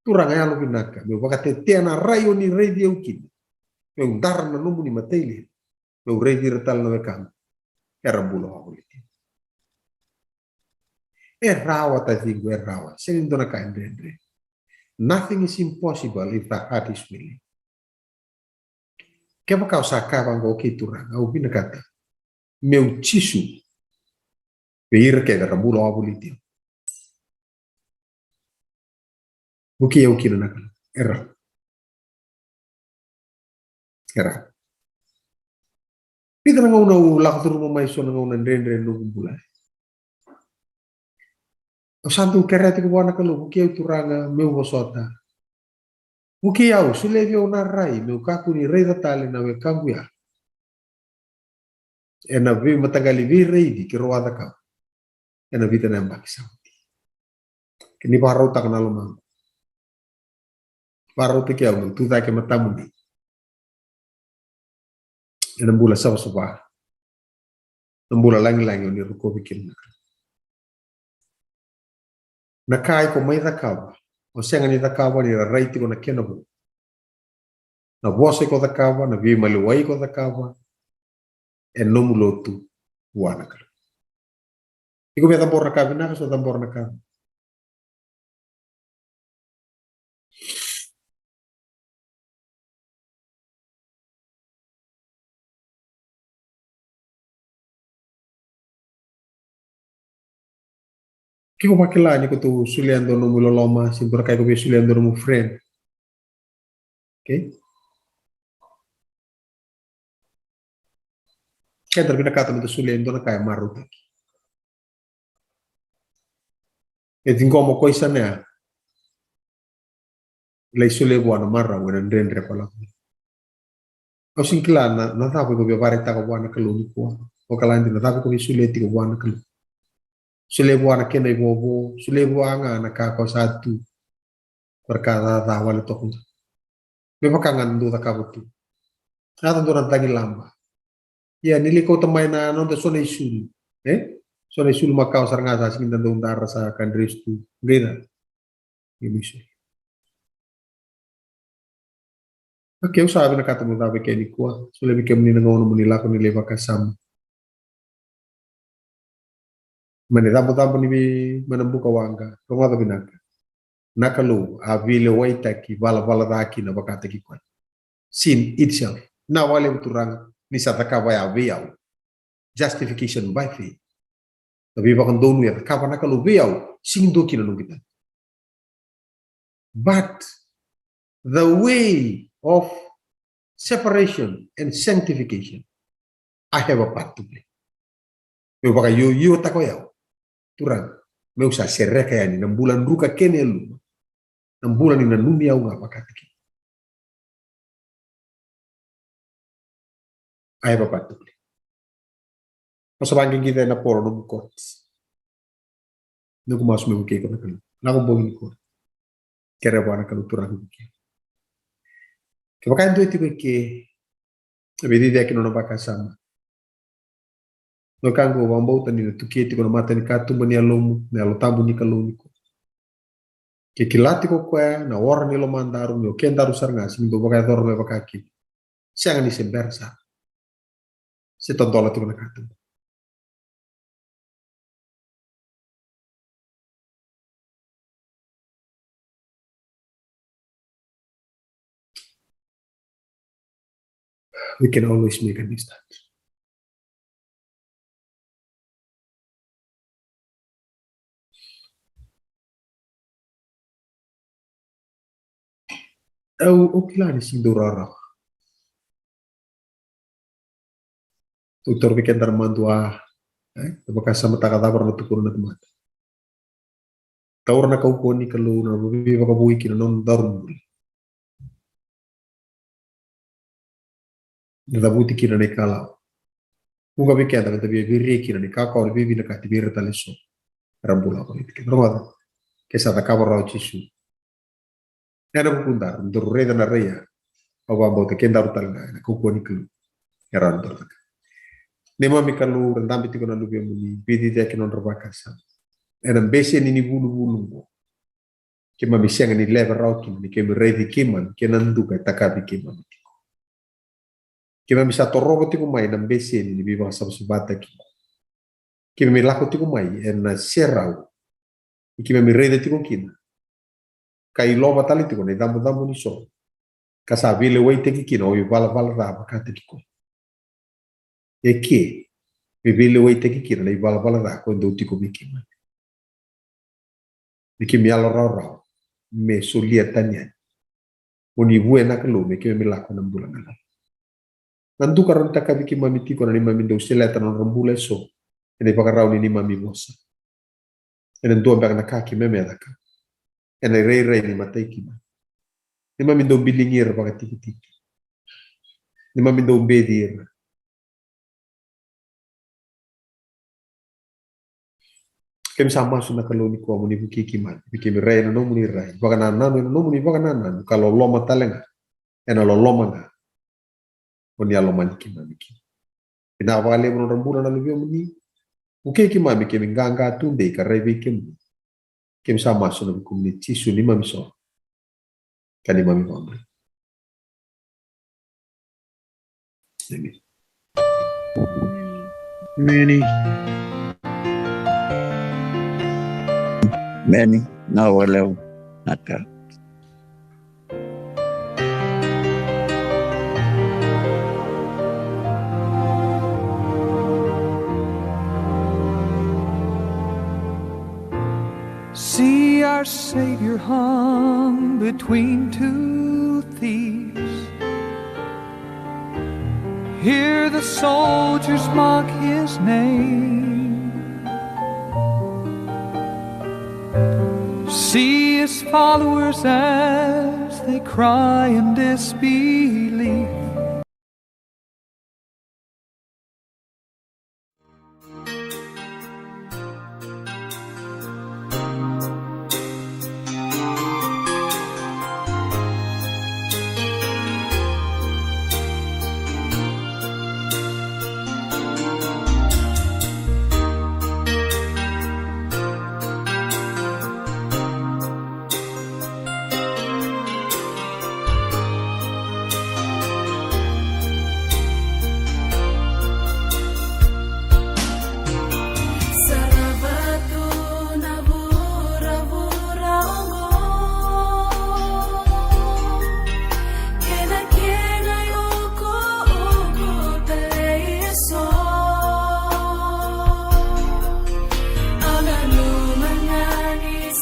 Turaga, yalovinaka meu vakatetea na rai o ni raici au kina. Meu dara na nomuni matailevu. Meu raici ira tale na wekaqu era bula wavoliti. E rawa taciqu, e rawa. Sega ni dua na ka e dredre. Nothing is impossible if the heart is willing. Kevaka o sa kaya vaqo, okay Turaga, au vinakata meu Jisu vei ira kece era bula wavoliti au. Vukei au kina na Kalou. E rawa. E rawa. Vica na gauna au lako curuma mai so na gauna dredre ena noqu bula. Au sa dau kerea tiko vua na Kalou, vukei au Turaga meu vosota. Vukei au, solia vei au na rai meu kakua ni raica tale na wekaqu ya ena veimataqali veiraici keirau a cakava ena vica na yabaki sa oti. Ke ni vakarautaka na lomaqu. Vakarautaki au meu tu cake e matamuni ena bula savasava, na bula lagilagi o ni rokovi kina na Kalou. Na ka iko mai cakava, o sega ni cakava ni ra rai tiko na kena vo. Na vosa iko cakava, na veimaliwai iko cakava, e nomu lotu vua na Kalou. Iko via cabora na ka vinaka, so cabora na ka. Ke ko vakila ni ko tou solia e dua nomu iloloma, se dua na ka iko via solia e dua nomu friend. Okay? Keda vinakata me da solia e dua na ka e marautaki. E ciqoma ko i sa na ya. Lai solia vua na marau ena dredre ko lako. Au sega ni kila na, na cava iko via vakaraitaka vua na Kalou nikua. O Kaladi, na cava iko via solia tiko vua na Kalou. Solia vua na kena ivovo, solia vua ga na ka ko sa tu. Ko ra ka caca wale toka ga. Me vaka ga na dau cakava tu. Yaco dua na cagilaba. Ia ni lai kauta mai na noda so na isulu. E? So na isulu makawa sara ga sa sega ni da dau dara, sa ka dress tu. Qai ca. Ia me isulu. Okay, au sa vinakata meu cava vei kemuni nikua. Solia vei kemuni na gauna mo ni lako ni lai vakasama. Mai na icabocabo ni vei, mai na buka waqa, rogoca vinaka. Na Kalou a veilewaitaki valavala ca kina vakataki koya. Sin itself. Na wale Turaga, ni sa cakava ya vei au. Justification by faith. Na veivakadonuya e cakava na Kalou vei au, sega ni dua kina noqu itavi. But the way of separation and sanctification, I have a part to play. Meu vakaioiotaka o yau, Turaga, meu sa sereka yani na bula druka kei na yaluma, na bula ni nanumi au ga vakataki. I have a part to play. Au sa vaqiqica ena poro nomu court. Noqu masu me vukei iko na Kalou. Lako bogi ni court. Kerea vua na Kalou, Turaga, vukei. Kevaka e dua tiko i ke e veiciciyaki nona vakasama. Na wekaqu, au vakabauta ni na tukia tiko na mata ni katuba ni yalomu, na Yalo Tabu ni Kalou nikua. E kila tiko o koya na ora ni lomadaru, ni o kedaru sara ga sega ni dau vakayacora me vaka kina. Sega ni se bera sara. Se tadola tiko na ka taucoko. We can always make a new start. Au, au kila ni sega ni dau rawarawa. Au taura vei keda na madua, e, na vakasamataka cava era na tukuna na tamata. Taura na kaukauwa ni Kalou na veivakavoui ki na nodaru bula. Ni cavuti kina na ikalawa. Vuqa vei keda meda via viria kina na ikalawa ni veivinakati vei ira tale eso era bula vakaoti keda. Rogoca, ke sa cakava rawa o Jisu ena vukudaru, daru raica na rai ya. Au vakabauta kedaru tale ga ena kaukauwa ni Kalou e rawa ni daru cakava. Neimami Kalou, ra dabe tiko na luvemuni, veiciciyaki na nodra vakasama ena beseni ni vuluvulu oqo. Keimami sega ni leve rawa kina ni keimami raici keimami kei na duka e takavi keimami tiko. Keimami sa torova tiko mai na beseni ni veivakasavasavataki. Keimami lako tiko mai ena serau ni keimami raica tiko kina, ka ilova tale tiko na icabocabo ni soro, ka sa veilewaitaki kina o ivalavala ca vakataki koya. E ke me veilewaitaki kina na ivalavala ca ko e dau tiko vei keimami. Ni keimami yalo rawarawa me solia tani yani. Mo ni vua na Kalou me keimami lako ena bula galala. Na duka rawa ni takavi keimami tiko na neimami dau seleta na nodra bula eso ena ivakarau ni neimami vosa. Ena dua beka na ka keimami a cakava. Ena irairai ni matai keimami. Neimami dau biligi ira vakatikitiki. Neimami dau beci ira. Keimami sa masu na Kalou nikua mo ni vukei keimami, vei keimami rai ena nomuni rai, vakanananu ena nomuni vakanananu, ka loloma tale ga ena loloma ga o ni a lomani keimami kina. Vinaka vakalevu na nodra bula na luvemuni. Vukei keimami, keimami qaqa tudei ka rai vei kemuni. Keimami sa masu ena vukumuni Jisu neimami iSoro ka neimami iVakabula. Emeni. Emeni. Emeni. Vinaka vakalevu. Naka. See our Savior hung between two thieves. Hear the soldiers mock his name. See his followers as they cry in disbelief.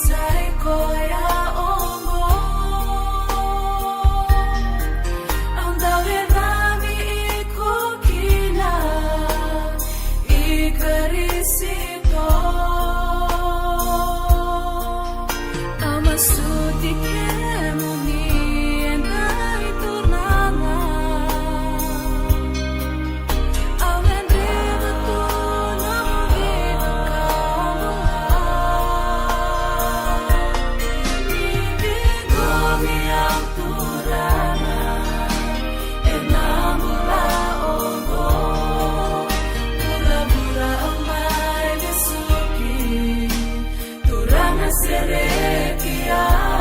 Sai koya oqo, au dau veicavi iko kina, i Karisito. Au masuti kemuni, e dai Turaga. Turaga sereki au.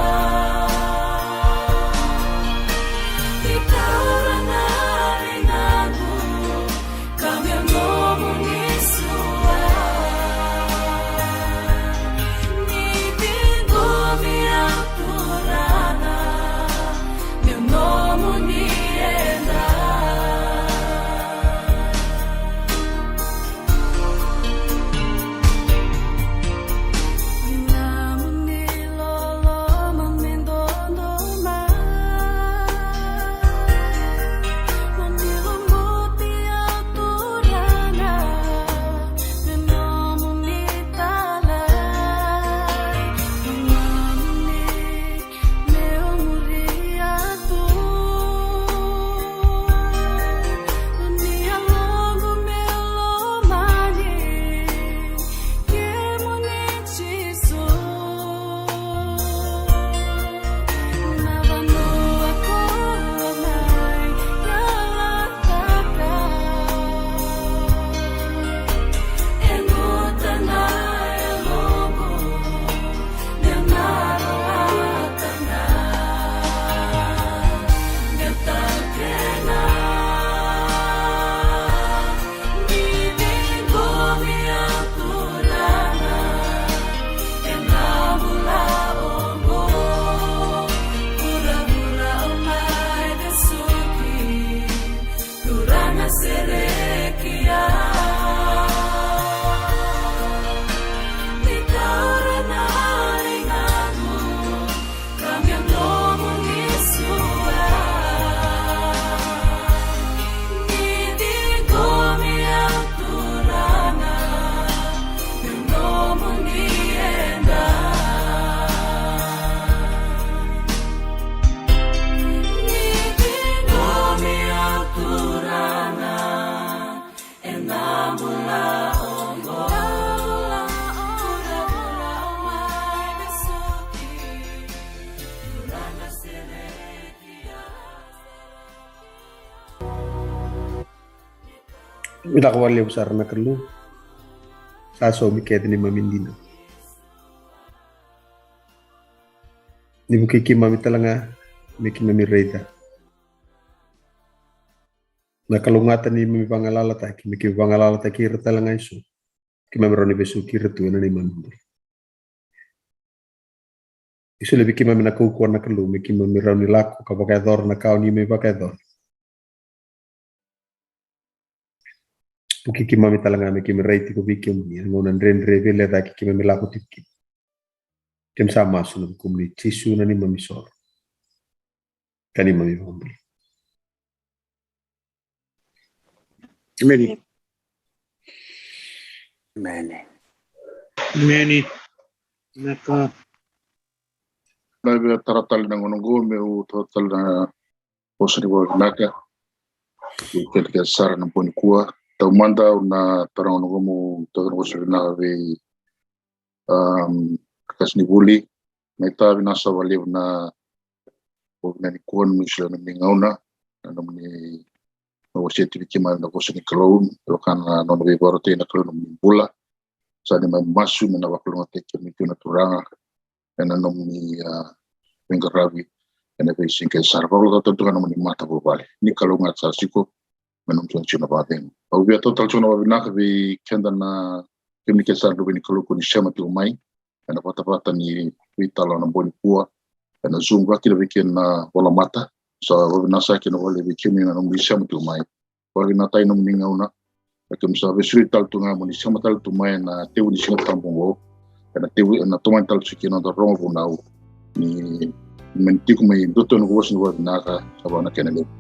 Vinaka vakalevu sara na Kalou. Sa saumi kece neimami dina. Ni vukei keimami tale ga me keimami raica na kalougata ni neimami vagalalataki, me keimami vagalalataki ira tale ga eso keimami rawa ni vesuki ira tu ena neimami bula. Ni solia vei keimami na kaukauwa na Kalou me keimami rawa ni lako ka vakayacora na ka o ni mai vakayacora. Vukei keimami tale ga me keimami rai tiko vei kemuni ena gauna dredre veilecayaki keimami lako tiko kina. Keimami sa masu ena vukumuni Jisu na neimami isoro ka neimami ivakabula. Emeni. Emeni. Emeni. Vinaka. Na via tara tale na gauna oqo meu tara tale na vosa ni vakavinaka. Kei keda kece sara na bogi nikua. Taumada au na tara gauna oqo meu tara na vosa vinaka vei, um, kasinivuli. Na itavi na sa vakalevu na vakavinaka nikua na nomuni solia na nomuni gauna, na nomuni na wasea tiko vei keimami na vosa ni Kalou, toka na nona veivakarautaki na Kalou na nomuni bula. Sa neimami masu me na vakalougatataki kemuni tu na Turaga ena nomuni, ah, veiqaravi ena veisiga kece sara. Vakalougatataki toka na nomuni matavuvale ni kalougata sa tiko me nomuni solisoli na vakacegu. Au via tautala tiko na vakavinaka vei keda na kemuni kece sara na luve ni Kalou ko ni sema tiko mai ena vatavata ni veitalanoa na bogi nikua ena Zoom, vakakina vei keda na volamata. Sa vakavinaka sara kina vakalevu vei kemuni na nomuni sema tiko mai. Vakavinavinakataki na nomuni gauna. Ka keimami sa veisoli tale tu ga mo ni sema tale tu mai ena tekivu ni Siga Tabu oqo, ena tekivu, ena tomani tale tiko kina noda rogo vunau ni mani tiko mai dua tale na noqu vosa ni vakavinaka. Sa vakavinaka kina levu.